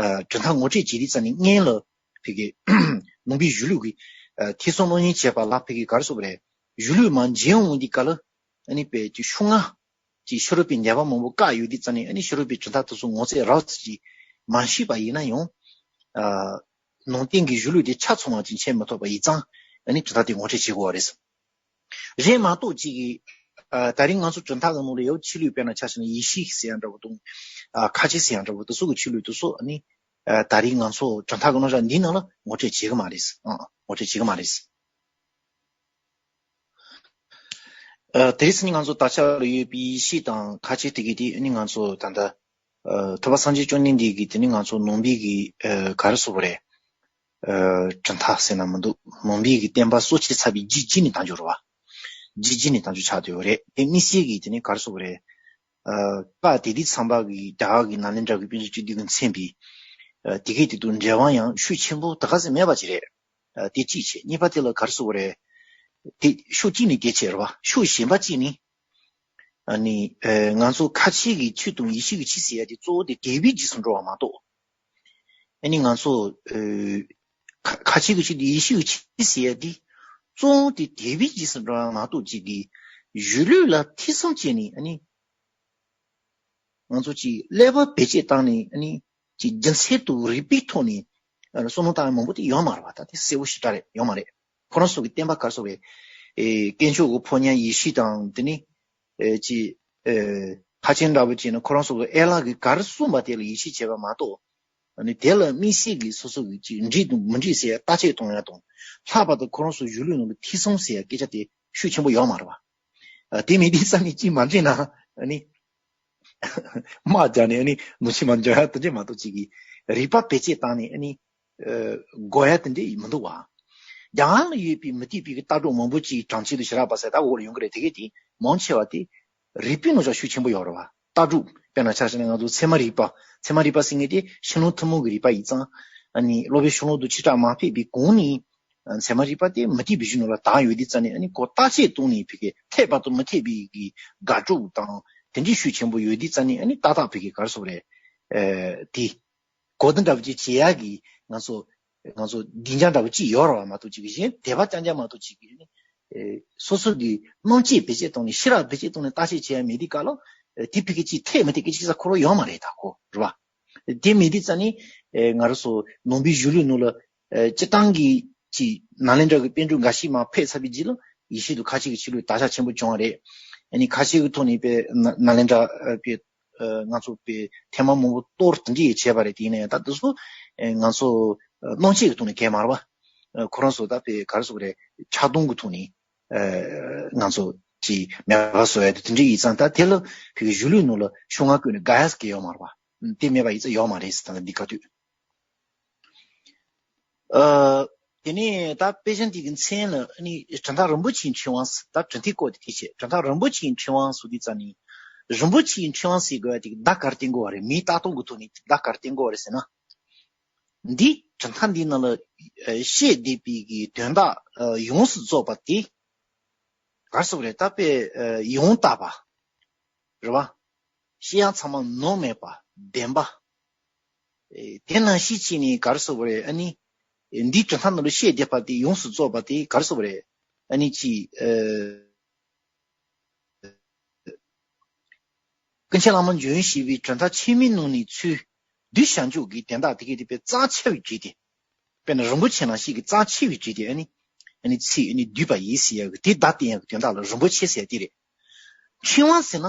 ཨ། གྲུབ་མཐའ་ངོ་སྤྲོད་བྱེད་དུས་ཙམ་ནས་སྔོན་ལ་ཕ་གི་ནང་པའི་གཞུང་ལུགས་ཀྱི། ཨ། ཐོས་བསམ་སློབ་གཉེར་བྱས་པ་ལ་ཕ་གི་ག་རེ་ཟེར་དགོས་རེད། གཞུང་ལུགས་མར་འཇོན་འོང་དུས་སྐབས་ལ། ཨ་ནི་དཔེ་ཅིག་ཤོག་ལྔ་ཅིག་ཤེས་རབ་པའི་འགྲེལ་པ་མང་པོ་བཀག་ཡོད་དུས་ཙམ་ནས། ཨ་ནི་ཤེས་རབ་པའི་གྲུབ་མཐའ་དེ་ཚོ་ངོ་ཚ་རགས་ཙམ་ཅིག་མ་ཤེས་པ་ཡིན་ན་ཡང་། ཨ། ནང་བསྟན་གྱི་གཞུང་ལུགས་དེ་ཆ་ཚང་བ་ཅིག་མཁྱེན་མི་ཐུབ་པ་ཡིན་ཙང་། ཨ་ནི་གྲུབ་མཐའ་དེ་ངོ་སྤྲོད་བྱེད་དགོས་པ་རེད། རེད་མ་གཏོགས་ཅིག་གིས། ཨ། ད་རིང་ང་ཚོ་གྲུབ་མཐའ་གི་ནང་ལ་ཡང་ཆོས་ལུགས། དཔེར་ན་ཆ་བཞག་ན་ཡེ་ཤུ་ཟེར་ཡ་འདྲ་བོ་དང་། ཨ། ཁ་ཆེ་ཟེར་ཡ་འདྲ་བོ་དེ་ཚོ་གི་ཆོས་ལུགས་དེ་ཚོ་ཨ་ནི། ཨ། ད་རིང་ང་ཚོ་གྲུབ་མཐའ་གི་རྣམ་གཞག་འདིའི་ནང་ལ་ངོ་སྤྲོད་བྱེད་ཀྱི་མ་རེད། ཨ། ངོ་སྤྲོད་བྱེད་ཀྱི་མ་རེད། ཨ། དེ་རིང་ང་ཚོ་ད་ཆ་ལ་ཡོད་པའི་ཡེ་ཤུ་དང་ཁ་ཆེ་དེ་གས་དེ་ནི་ང་ཚོ་ད་ལྟ། ཨ། ཐུབ་པ་སངས་རྒྱས་བཅོམ་ལྡན་འདས་ཀྱིས་དེ་ནི་ང་ཚོ་ནང་པའི་གི། ཨ། ག་རེ་ཟེར་དགོས་རེད། ཨ། གྲུབ་མཐའ་ཟེར་ན་མི་འདུག་ནང་པའི་གི་བསྟན་པ་སྲོག་བཅད་ཚར་བའི་རྒྱུ་རྒྱུ་ནས་དང་འཇོག་རེད་པ། རྒྱུ་རྒྱུ་ནས་དང་འཇོག་ཆགས་བསྡད་ཡོད་རེད། དེ་དམིགས་བསལ་གྱིས་དེ་ནི་ག་རེ་ཟེར་དགོས་རེད། ཨ། སྐབས་དེ་དུས་ཙམ་པ་གི་རྒྱ་གར་གྱི་ནཱ་ལེནྡྲ་གི་པཎ་ཌི་སྤྱི་འཐུས་ཀྱིས་མཚོན་པའི། ཨ། དེ་གས་དེ་དང་འབྲེལ་བ་ཡང་ཤུགས་ཆེན་པོ་ད་ག་ཚོད་མེད་པ་ཅིག་རེད། ཨ། དེ་གཅིག་བྱས། གཉིས་པ་དེ་ལ་ག་རེ་ཟེར་དགོས་རེད། དེ་ཕྱོགས་གཅིག་ནས་དེ་བྱས་རེད་པ། ཕྱོགས་གཞན་པ་གཅིག་ནས། ཨ་ནི། ཨ། ང་ཚོ་ཁ་ཆེ་གི་ཆོས་དང་ཡེ་ཤུ་གི་ཆོས་ཟེར་ཡ་དེ་གཙོ་བོ་དེ་དད་པའི་རྗེས་སུ་འགྲོ་བ་མ་གཏོགས། ཨ་ནི་ང་ཚོ། ཨ། ཁ་ཁ་ཆེ་གི་ཆོས་དང་ཡེ་ཤུ་གི་ཆོས་ཟེར་ཡ་དེ་གཙོ་བོ་དེ་དད་པའི་རྗེས་སུ་འགྲོ་བ་མ་གཏོགས། ཅིག་གི་གཞུང་ལུགས་ལ་ཐེ་ཚོམ་བྱས་ནས། ཨ་ནི་ང་ཚོ་ཅིག་ཀླད་པ་བེད་སྤྱད་བཏང་ནས། ཨ་ནི་ཅིག་རྒྱུ་མཚན་དང་རིགས་པའི་ཐོག་ནས། ཨ། བསམ་བློ་བཏང་ཡ་མང་པོ་དེ་ཡོད་མ་རེད་པ། ད་དེ་གསལ་པོ་ཞེ་དྲག་རེད། ཡོད་མ་རེད། ཁོ་རང་ཚོ་གི་བསྟན་པ་ག་རེ་ཟེར་དགོས་རེད། ཨེ་དཀོན་མཆོག་གི་ཕོ་ཉ་ཡེ་ཤེས་དང་དེ་ནི་ཨེ་ཅི་ཨེ་ཕར་ཕྱིན་འདྲ་པོ་བྱས་ནས་ཁོ་རང་ཚོ་གི་ཨེ་ལགས་ཀྱིས་ག་རེ་གསུངས་པ་དེ་ལ་ཡིད་ཆེས་བྱས་པ་མ་གཏོགས། ཨ་ནི་དེ་ལ་དམིགས་བསལ་གྱི་སོ་སོ་གི་ཅིག་འགྲིག་དང་མི་འགྲིག་ཟེར་ཡ་བརྟག་དཔྱད་གཏོང་ཡ་དང་། ལྷག་པར་དུ་ཁོ་རང་ཚོ་གཞུང་ལུགས་ནང་ལ་ཐེ་ཚོམ་ཟེར་ཡ་སྐད་ཆ་དེ་ཤུགས་ཆེན་པོ་ཡོད་མ་རེད་བ། ཨ་དེ་མིན་དེ་རྩ་ནས་ཅིག་མ་འགྲིག་ན་ཨ་ནི་དམག་རྒྱག་ནས་ཨ་ནི་ནུ་ཆི་མ་འཇོག་ཡ་དེ་འདྲས་མ་གཏོགས་ཅིག་གི་རིག་པ་བེད་སྤྱད་བཏང་ནས་ཨ་ནི་ཨ་དགོས་ཡ་དེ་འདྲས་མི་འདུག་བ། རྒྱ་གར་ལ་ཡོད་པའི་མུ་སྟེགས་པའི་གི་ལྟ་གྲུབ་མང་པོ་ཅིག་གྲངས་ཅིག་ཏུ་ཞེ་དྲག་པ་ཟེར་ད་འོག་ལ་ཡོང་གི་རེད། དེ་གས་དེ་མང་ཆེ་བ་དེ་རིག་པའི་ནང་ཆ་ཤུགས་ཆེན་པོ་ཡོད་རེད་བ། ལྟ་གྲུབ་དཔེར་ན་ཆ་བཞག་ན་ང་ཚོ་ཚད་མ་རིག་པ། ཚད་མ་རིག་པ་ཟེར་མཁན་དེ་ཕྱི་ནང་ཐུན་མོང་གི་རིག་པ་ཡིན་ཙང་། ཨ་ནི་སློབ་དཔོན་ཤོ་ལོ་ཀ་དེ་ཆེ་དྲགས་མ་ཕེབས་པའི་གོང་ནས་ཨ་ཚད་མ་རིག་པ་དེ་མུ་སྟེགས་པའི་གཞུང་ནང་ལ་དར་ཡོད་དུས་ཙང་ནས། ཨ་ནི་ཁོ་བརྟག་དཔྱད་གཏོང་ནས་ཕ་གི་འཐད་པ་དང་མི་འཐད་པའི་གི་དགག་སྒྲུབ་དང་དེ་འདྲའི་ཤུགས་ཆེན་པོ་ཡོད་དུས་ཙང་ནས། ཨ་ནི་ཏག་ཏག་ཕ་གི་ག་རེ་ཟེར་དགོས་རེད། ཨ་དེ་གོ་བསྡུར་འདྲ་པོ་ཅིག་བྱེད་ཡག་གི་ང་ཚོ་ང་ཚོ་སྡིངས་ཆ་འདྲ་པོ་ཅིག་ཡོད་རེད་བ་མ་གཏོགས་ཅིག་གཞན་དད་པ་རྐྱང་རྐྱང་མ་གཏོགས་ཅིག་གི་ནི་ཨེ་སོ་སོ་གི་རྣམ་དཔྱོད་བེད་སྤྱད་བཏང་ནས་ཤེས་རབ་བེད་སྤྱད་བཏང་ནས་བརྟག་དཔྱད་བྱེད་ཡ་མེད་དུས་སྐབས་ལ། ཨེ་དེ་ཕ་གི་ཅིག་འཐད་མི་འཐད་སྐད་ཆ་ཟེར་ཁོ་རང་ཡོད་མ་རེད། ད་ཁོ་རེད་བ། དེ་མེད་དུས་ཙང་ནི་ཨེ་ང་རང་ཚོ་ནང་པའི་གཞུང་ལུགས་ནང་ལ་ཨེ་སྤྱིར་བཏང་གི་ཅིག་ནཱ་ལེནྡྲ་གི་པཎ་གྲུབ་འགའ་ཤས་མར་ཕེབས་ཚར་བའི་རྗེས་ལ་ཡེ་ཤེས་དང་ཁ་ཆེ་གི་ཆོས་ལུགས་དར་ཁྱབ་ཆེན་པོ་བྱུང་བ་རེད། ཨ་ནི་ཁ་ཆེ་གི་ཐོག་ནས་དཔེ་ན་ནཱ་ལེནྡྲ་ཨེ་དཔེ་ཨ་ང་ཚོ་དཔེ་ཐེངས་མ་མང་པོ་གཏོར་དེ་འདྲ་ཡི་བྱས་པ་རེད། དེ་ཡིན་ན་ཡང་ད་དེ་ཚོ་ཨེ་ང་ཚོ་ཨ་རྣམ་དཔྱོད་ཀྱི་ཐོག་ནས་གས་མ་རེད་བ། ཨ་ཁོ་རང་ཚོ་ད་དཔེ་ག་རེ་ཟེར་དགོས་རེད། ཆགས་སྡང་གི་ཐོག་ནས་ཨ་ང་ཚོ་གི་མེད་པ་བཟོ་ཡ་དེ་དེ་འདྲ་ཡིན་ཙང་། ད་དེ་ལ་ཕ་གི་གཞུང་ལུགས་ནང་ལ་ཤོག་ངོས་བཀོད་ནས་དགག་ཡ་ཟེར་གི་ཡོད་མ་རེད་བ། དེ་མེད་པ་ཡིན་ཙང་ཡོད་མ་རེད་ཟེར། ད་འདི་ག་དུས། ཨ། དེ་ནས་ད་དཔེ་ཆ་འདི་གི་མཚན་ལ་ཨ་ནི་གྲུབ་མཐའ་རིན་པོ་ཆེའི་ཕྲེང་བ་ཟེར། ད་གྲུབ་མཐའི་སྐོར་དེ་དེ་བྱས། གྲུབ་མཐའ་རིན་པོ་ཆེའི་ཕྲེང་བ་ཟེར་དུས་ཙ་ནི། རིན་པོ་ཆེའི་ཕྲེང་བ་ཟེར་དགོས་པ་དེ་གི་བརྡ་ག་རེ་བསྟན་དགོས་པ་རེད། མིང་བཏགས་སྟངས་ཀྱི་ཐོག་ནས་བརྡ་ག་རེ་བསྟན་དགོས་པ་རེད་ཟེར་ན། འདི་གྲུབ་མཐའ་འདིའི་ནང་ལ་ཨ་བཤད་བསྡད་པའི་གི་དོན་དག་ཨ་ཡོངས་སུ་རྫོགས་པ་དེ། ག་རེ་ཟེར་དགོས་རེད། ད་དཔེ་ཨ་ཡང་དག་པ། རེད་བ། བཤད་ཡ་ཚང་མ་ནོར་མེད་པ་བདེན་པ། ཨེ་དེ་ནང་བཞིན་བྱས་ནས་ག་རེ་ཟེར་དགོས་རེད། ཨ་ནི་འདིའི་གྲུབ་མཐའ་ནང་ལ་བཤད་བསྡད་པ་དེ་ཡོངས་སུ་རྫོགས་པ་དེ་ག་རེ་ཟེར་དགོས་རེད། ཨ་ནི་ཅི་ཨེ་ཀུན་མཁྱེན་བླ་མ་འཇམ་དབྱངས་བཞད་པའི་གྲུབ་མཐའ་ཆེན་མོའི་ནང་ནས་ཚུར་བསྡུས་བཞག་འཇུག་གི་དོན་དག་དེ་གའི་དེ་དཔེ་རྩ་ཆེ་བའི་གྲས་དེ། དཔེར་ན་རིན་པོ་ཆེ་ནང་བཞིན་གྱི་རྩ་ཆེ་བའི་གྲས་དེ། ཨ་ནི་ཨ་ནི་ཚིག་ཨ་ནི་བསྡུས་པ་ཡིན་ཟེར་ཡ་གི་དེ་བརྡ་བསྟན་ཡ་གི་དོན་དག་ལ་རིན་པོ་ཆེ་ཟེར་ཡ་དེ་རེད། ཕྲེང་བ་ཟེར་ན།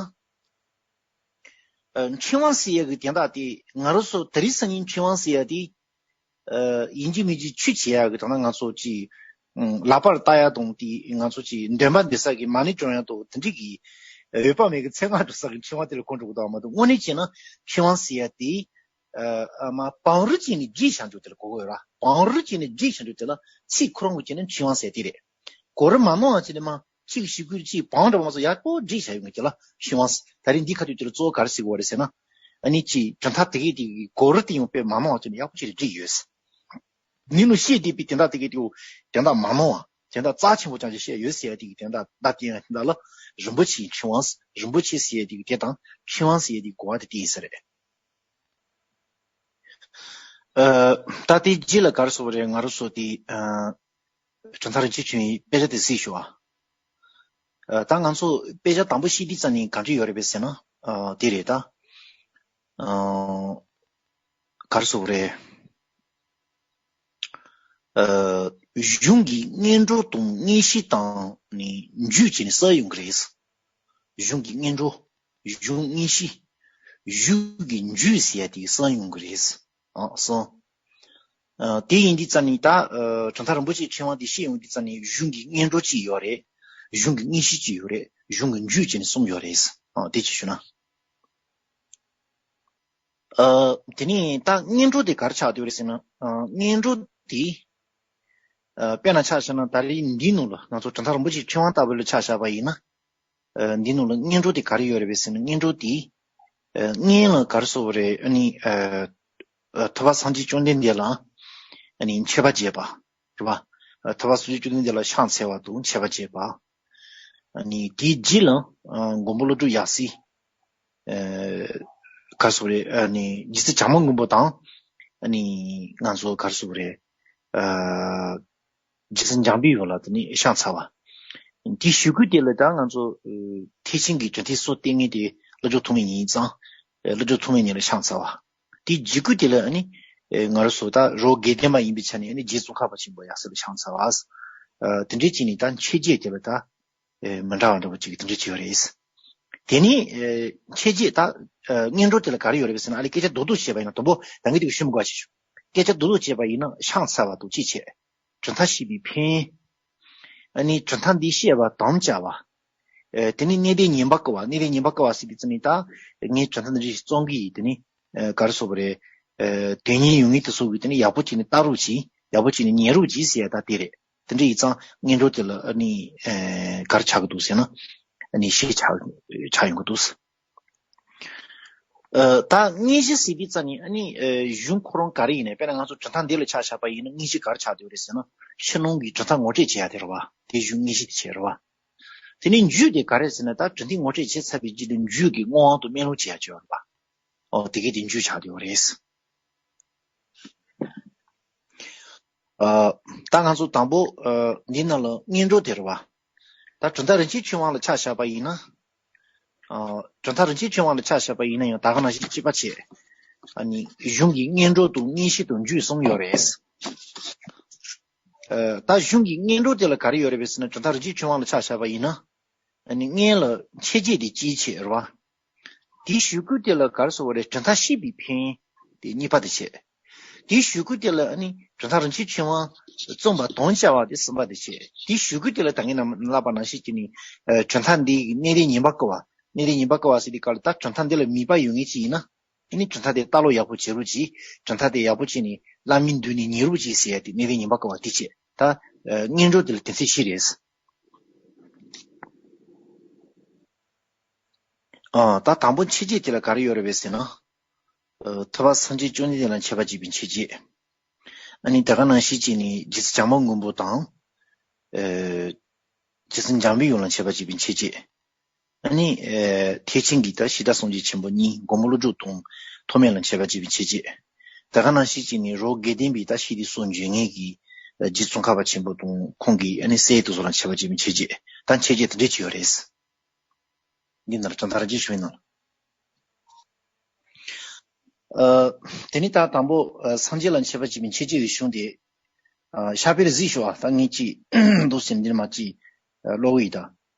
ཨ་ཕྲེང་བ་ཟེར་ཡ་གི་དོན་དག་དེ་ང་རང་ཚོ་དེ་རིང་སང་ཉིན་ཕྲེང་བ་ཟེར་ཡ་དེ། ཨ་ཡིན་གཅིག་མིན་གཅིག་ཆུ་བྱེད་ཡ་གི་དང་ན་ང་ཚོ་ཅིག་ཨ་ལག་པར་བཏགས་ཡ་དང་དེ་ང་ཚོ་ཅིག་འདོན་པ་འདོན་ས་གི་མ་ཎི་བསྐྱོན་ཡ་དང་དེ་འདྲ་གི་འོད་དཔག་མེད་ཀྱི་ཚེ་སྔ་འགྲོ་ས་གི་ཕྲེང་བ་དེ་ལ་གོ་འགྲོ་གི་འདུག་མ་གཏོགས། དངོས་གནས་བྱས་ན་ཕྲེང་བ་ཟེར་ཡ་དེ། ཨ་མ་བང་རིམ་བྱས་ནས་བསྒྲིགས་བཞག་འཇུག་དེ་ལ་གོ་དགོས་ར། བང་རིམ་བྱས་ནས་བསྒྲིགས་བཞག་འཇུག་དེ་ལ་ཚིག་ཁོ་རང་གི་བྱས་ནས་ཕྲེང་བ་ཟེར་དེ་རེད། གོ་རིམ་མ་ནོར་བ་བྱས་ནས་མ་གཅིག་གཞུག་གུ་གཅིག་བང་འགྲོ་བ་ཚོ་ཡག་པོ་བསྒྲིགས་བཞག་ཡོད་ངེས་ཀྱི་ལ་ཕྲེང་བ་ཟེར། ད་རེས་འདི་ཁ་ཐུག་དེ་ལ་གཙོ་བོ་ག་རེ་ཟེར་དགོས་རེད་ཟེར་ན། ཨ་ནི་ཅིག་གྲུབ་མཐའ་དེ་གའི་དེ་གི་གོ་རིམ་དེ་ཡང་དཔེ་མ་ནོར་བ་བྱས་ནས་ཡག་པོ་བྱས་ནས་བསྒྲིགས་ཡོད་ཟེར། ནི་ནུ་བཤད་བསྡད་པའི་དོན་དག་དེ་གའི་དེ་གོ་དོན་དག་མ་ནོར་བ་དོན་དག་རྩ་ཆེན་པོ་ཅང་ཅིག་བཤད་ཡོད་ཟེར་ཡ་དེ་གི་དོན་དག་བརྡ་བསྟན་ཡ་དེ་འདྲ་ལ་རིན་པོ་ཆེའི་ཕྲེང་བ་ཟེར། རིན་པོ་ཆེ་ཟེར་ཡ་དེ་གི་དེ་དང་ཕྲེང་བ་ཟེར་ཡ་དེ་གི་གོ་བ་དེ་དེ་ཡིན་ས་རེད། ཨ་ད་དེ་རྗེས་ལ་ག་རེ་ཟེར་བ་རེད། ང་རང་ཚོ་དེ་ཨ་གྲུབ་མཐའ་རིན་ཆེན་ཕྲེང་བའི་དཔེ་ཆ་དེ་གཟིགས་ཤོག་ཨ། ཨ་ད་ང་ཚོ་དཔེ་ཆ་དང་པོ་ཤེས་དུས་ཙམ་ནས་ག་འདྲ་ཡོད་རེད་པས་ཟེར་ན། ཨ་དེ་རེད་ད། ཨ་ག་རེ་ཟེར་བ་རེད། ཨ་གཞུང་གི་སྔོན་འགྲོ་དང་དངོས་གཞི་དང་ནི་མཇུག་བྱས་ནས་གསལ་ཡོང་གི་རེད། གཞུང་གི་སྔོན་འགྲོ། གཞུང་དངོས་གཞི། གཞུང་གི་མཇུག་ཟེར་ཡ་དེ་གསལ་ཡོང་གི་རེད། ཨ་གསུམ། ཨ་དེ་ཡིན་དུས་ཙམ་ནས་ད་ཨ་གྲུབ་མཐའ་རིན་པོ་ཆེའི་ཕྲེང་བ་འདི་བཤད་ཡོང་དུས་ཙམ་ནས་གཞུང་གི་སྔོན་འགྲོ་གཅིག་ཡོད་རེད། གཞུང་གི་དངོས་གཞི་གཅིག་ཡོད་རེད། གཞུང་གི་མཇུག་བྱས་ནས་གསུམ་ཡོད་རེད། ཨ་དེ་ཅིག་ཞུ་ན། ཨ་དེ་ནས་ད་སྔོན་འགྲོ་དེ་ག་རེ་ཆགས་བསྡད་རེད་ཟེར་ན། ཨ་སྔོན་འགྲོ་དེ་ཨ་དཔེར་ན་ཆ་བཞག་ན་ད་རེས་འདིའི་ནང་ལ་ང་ཚོ་གྲུབ་མཐའ་རིན་པོ་ཆེའི་ཕྲེང་བ་ལྟ་བུ་ལ་ཆ་བཞག་པ་ཡིན་ན། ཨ་འདི་ནང་ལ་སྔོན་འགྲོ་དེ་ག་རེ་ཡོད་རེད་པས་ཟེར་ན། སྔོན་འགྲོ་དེ་ཨ་སྔོན་ལ་ག་རེ་ཟེར་བ་རེད། ཨ་ནི་ཨ་ཨ་ཐུབ་པ་སངས་རྒྱས་བཅོམ་ལྡན་འདས་ལ་ཨ་ནི་མཆོད་པ་བྱས་པ་རེད་པ། ཨ་ཐུབ་པ་སངས་རྒྱས་བཅོམ་ལྡན་འདས་ལ་ཕྱག་འཚལ་བ་དང་མཆོད་པ་བྱས་པ། ཨ་ནི་དེའི་རྗེས་ལ་ཨ་མགོན་པོ་ཀླུ་སྒྲུབ་ཡབ་སྲས་ཨ་ག་རེ་ཟེར་བ་རེད། ཨ་ནི་རྗེ་བཙུན་བྱམས་པ་མགོན་པོ་དང་ཨ་ནི་ང་ཚོ་ག་རེ་ཟེར་བ་རེད། ཨ་རྗེ་བཙུན་འཇམ་པའི་དབྱངས་ལ་དེ་ནས་ཕྱག་འཚལ་བ། དེའི་གཞུག་གུ་དེ་ལ་ད་ང་ཚོ་ཨ་ཐེག་ཆེན་གྱི་གྲུབ་མཐའི་སྲོལ་བསྟན་མཁན་དེ་སློབ་དཔོན་ཐོགས་མེད་ཉིད་ཡིན་ཙང་། ཨ་སློབ་དཔོན་ཐོགས་མེད་ཉིད་ལ་ཕྱག་འཚལ་བ། དེའི་གཞུག་གུ་དེ་ལ་ཨ་ནི་ཨ་ང་རང་ཚོ་ད་རོ་དགེ་ལྡན་པ་ཡིན་པའི་ཆ་ནས་ཨ་ནི་རྗེ་ཙོང་ཁ་པ་ཆེན་པོ་ཡབ་སྲས་ལ་ཕྱག་འཚལ་བ། ཨ་དེ་འདྲའི་བྱས་ནས་ད་འཆད་བྱེད་དེ་ལ་ད་ཨེ་མི་འདྲ་བ་འདྲ་པོ་ཅིག་དེ་འདྲ་བྱས་ཡོད་རེད། དེ་ནས་ཨེ་འཆད་བྱེད་ད་ཨེ་སྔོན་འགྲོ་དེ་ལ་ག་རེ་ཡོད་རེད་ཟེར་ན། ཨ་ལས་སྐད་ཆ་རྡོག་རྡོག་བཤད་པ་ཡིན་ན། དང་པོ་ད་ངས་དེ་ག་ཞུ་མི་དགོས་པ་ཞིག་ཞུ། སྐད་ཆ་རྡོག་རྡོག་བཤད་པ་ཡིན་ན་ཕྱག་འཚལ་བ་དང་གཅིག་བྱས། གྲུབ་མཐའ་བཤད་པའི་ཕན་ཡོན། ཨ་ནི་གྲུབ་མཐའ་འདི་བཤད་པར་དམ་བཅའ་བ། ཨེ་དེ་ནི་གནད་དོན་ངན་པ་བཀུར་བ། གནད་དོན་ངན་པ་བཀུར་བ་ཟེར་དུས་ཙམ་ནས་ད་ངས་གྲུབ་མཐའ་འདི་རིགས་རྩོམ་གི་ཡིན། དེ་ནི་ཨེ་ག་རེ་ཟེར་དགོས་རེད། ཨེ་དོན་གཉེར་ཡོད་མཁན་དེ་ཚོ་གིས་དེ་ནི་ཡག་པོ་བྱས་ནས་ལྟ་རོགས་གྱིས། ཡག་པོ་བྱས་ནས་ཉན་རོགས་གྱིས་ཟེར་ཡ་ད་དེ་རེད། དེ་འདྲ་ཡིན་ཙང་སྔོན་འགྲོ་དེ་ལ་ཨ་ནི་ཨེ་ག་རེ་ཆགས་ཀྱི་འདུག་ཟེར་ན། ཨ་ནི་གཞི་ཆགས་ཆགས་ཡོང་གི་འདུག། ཨ་ད་དངོས་གཞི་ཟེར་དུས་ཙམ་ནས་ཨ་ནི་ཨེ་གཞུང་ཁོ་རང་ག་རེ་ཡིན་ནའི། དཔེར་ན་ང་ཚོ་གྲུབ་མཐའ་འདི་ལ་ཆ་བཞག་པ་ཡིན་ན་དངོས་གཞི་ག་རེ་ཆགས་བསྡད་ཡོད་རེད་ཟེར་ན། ཕྱི་ནང་གི་གྲུབ་མཐའ་ངོ་སྤྲོད་བྱེད་ཡ་དེ་རེད་བ། དེ་གཞུང་དངོས་གཞི་དེ་བྱས་རེད་བ། དེ་ནས་རྒྱུད་དེ་ག་རེ་ཟེར་ན། ད་གྲུབ་མཐའ་ངོ་སྤྲོད་བྱས་ཚར་བའི་རྗེས་ལ་རྒྱུད་ཀྱི་དངོས་དབང་དུ་སྨོན་ལམ་བྱེད་ཡ་ཅིག་ཡོད་རེད་བ། ཨོ་དེ་གའི་དེ་རྒྱུད་ཆགས་བསྡད་ཡོད་རེད། ཨ་ད་ང་ཚོ་དང་པོ་ཨ་འདི་ནང་ལ་སྔོན་འགྲོ་དེ་རེད་བ། ད་གྲུབ་མཐའ་རིན་ཆེན་ཆོས་དབང་ལ་ཆ་བཞག་པ་ཡིན་ན། ཨ་གྲུབ་མཐའ་རིན་ཆེན་ཆོས་དབང་ལ་ཆ་བཞག་པ་ཡིན་ན་ཡང་ད་ག་ནང་བཞིན་གཅིག་པ་བྱས། ཨ་ནི་གཞུང་གི་སྔོན་འགྲོ་དང་དངོས་གཞི་དང་རྒྱུད་གསུམ་ཡོད་རེད། ཨ་ད་གཞུང་གི་སྔོན་འགྲོ་དེ་ལ་ག་རེ་ཡོད་རེད་པས་ཟེར་ན། གྲུབ་མཐའ་རིན་ཆེན་ཆོས་དབང་ལ་ཆ་བཞག་པ་ཡིན་ན། ཨ་ནི་སྔོན་ལ་འཆད་བྱེད་དེ་གཅིག་བྱས་རེད་བ། དེའི་གཞུག་གུ་དེ་ལ་ག་རེ་ཟེར་དགོས་རེད། གྲུབ་མཐའ་བཤད་པའི་ཕན་ཡོན་དེ་གཉིས་པ་དེ་བྱས། དེའི་གཞུག་གུ་དེ་ལ་ཨ་ནི་གྲུབ་མཐའ་རིན་ཆེན་ཆོས་དབང་རྩོམ་པར་དམ་བཅའ་བ་དེ་གསུམ་པ་དེ་བྱས། དེའི་གཞུག་གུ་དེ་ལ་ད་ངས་ནམ་ལབ་པ་ནང་བཞིན་བྱས་ནས་ཨ་གྲུབ་མཐའ་འདི་གི་གནད་དོན་ངན་པ་བཀུར་བ། གནད་དོན་ངན་པ་བཀུར་བ་ཟེར་དུས་སྐབས་ལ། ད་གྲུབ་མཐའ་འདི་ལ་མོས་པ་ཡོད་མཁན་ཅིག་ཡིན་ན། ཨ་ནི་གྲུབ་མཐའ་དེ་ལྟ་ཀློག་ཡག་པོ་བྱེད་རོགས་གྱིས། གྲུབ་མཐའ་དེ་ཡག་པོ་བྱས་ནས་བླ་མའི་མདུན་ནས་ཉན་རོགས་གྱིས་ཟེར་ཡ་དེ་གནད་དོན་ངན་པ་བཀུར་བ་དེ་བྱས། ད་ཨ་སྔོན་འགྲོ་དེ་ལ་དོན་ཚན་བཞི་རེད། ཨ་ད་དང་པོ་འཆད་བྱེད་དེ་ལ་ག་རེ་ཡོད་རེད་པས་ཟེར་ན། ཨ་ཐུབ་པ་སངས་རྒྱས་བཅོམ་ལྡན་འདས་ལ་འཆད་པ་བྱེད་པའི་འཆད་བྱེད། ཨ་ནི་དེ་ག་ནང་བཞིན་བྱས་ནས་རྗེ་བཙུན་བྱམས་པ་མགོན་པོ་དང་། ཨ་རྗེ་བཙུན་འཇམ་པའི་དབྱངས་ལ་འཆད་པ་བྱེད་པའི་འཆད་བྱེད། ཨ་ནི་ཨ་ཐེག་ཆེན་གྱི་ད་ཤེས་རབ་སངས་རྒྱས་ཆེན་པོ་གཉིས། མགོན་པོ་ཀླུ་སྒྲུབ་དང་ཐོགས་མེད་ལ་འཆད་པ་བྱེད་པའི་འཆད་བྱེད། དེ་ག་ནང་བཞིན་བྱས་ནས་རོ་དགེ་ལྡན་པའི་ད་ཤེས་རིག་སོགས་འཇོན་མཁན་གྱི་ཨ་རྗེ་ཙོང་ཁ་པ་ཆེན་པོ་དང་ཁོང་གི་ཨ་ནི་སྲས་དེ་ཚོ་ལ་འཆད་པ་བྱེད་པའི་འཆད་བྱེད། ད་འཆད་བྱེད་དེ་འདྲས་ཅིག་ཡོད་རེད། འདི་ནང་ལ་གྲུབ་མཐའ་རིན་ཆེན་ཆོས་དབང་ནང་། ཨ་དེ་ནས་ད་དང་པོ་ཨ་སངས་རྒྱས་ལ་འཆད་པ་བྱེད་པའི་འཆད་བྱེད་ཀྱི་གཞུང་དེ། ཨ་ཕྱག་དཔེར་གཟིགས་ཤོག། ཨ་ད་ངས་ཅིག་འདུག་སེམས་འདིར་མ་ཅིག་ཨ་ཀློག་གི་ཡིན་ད།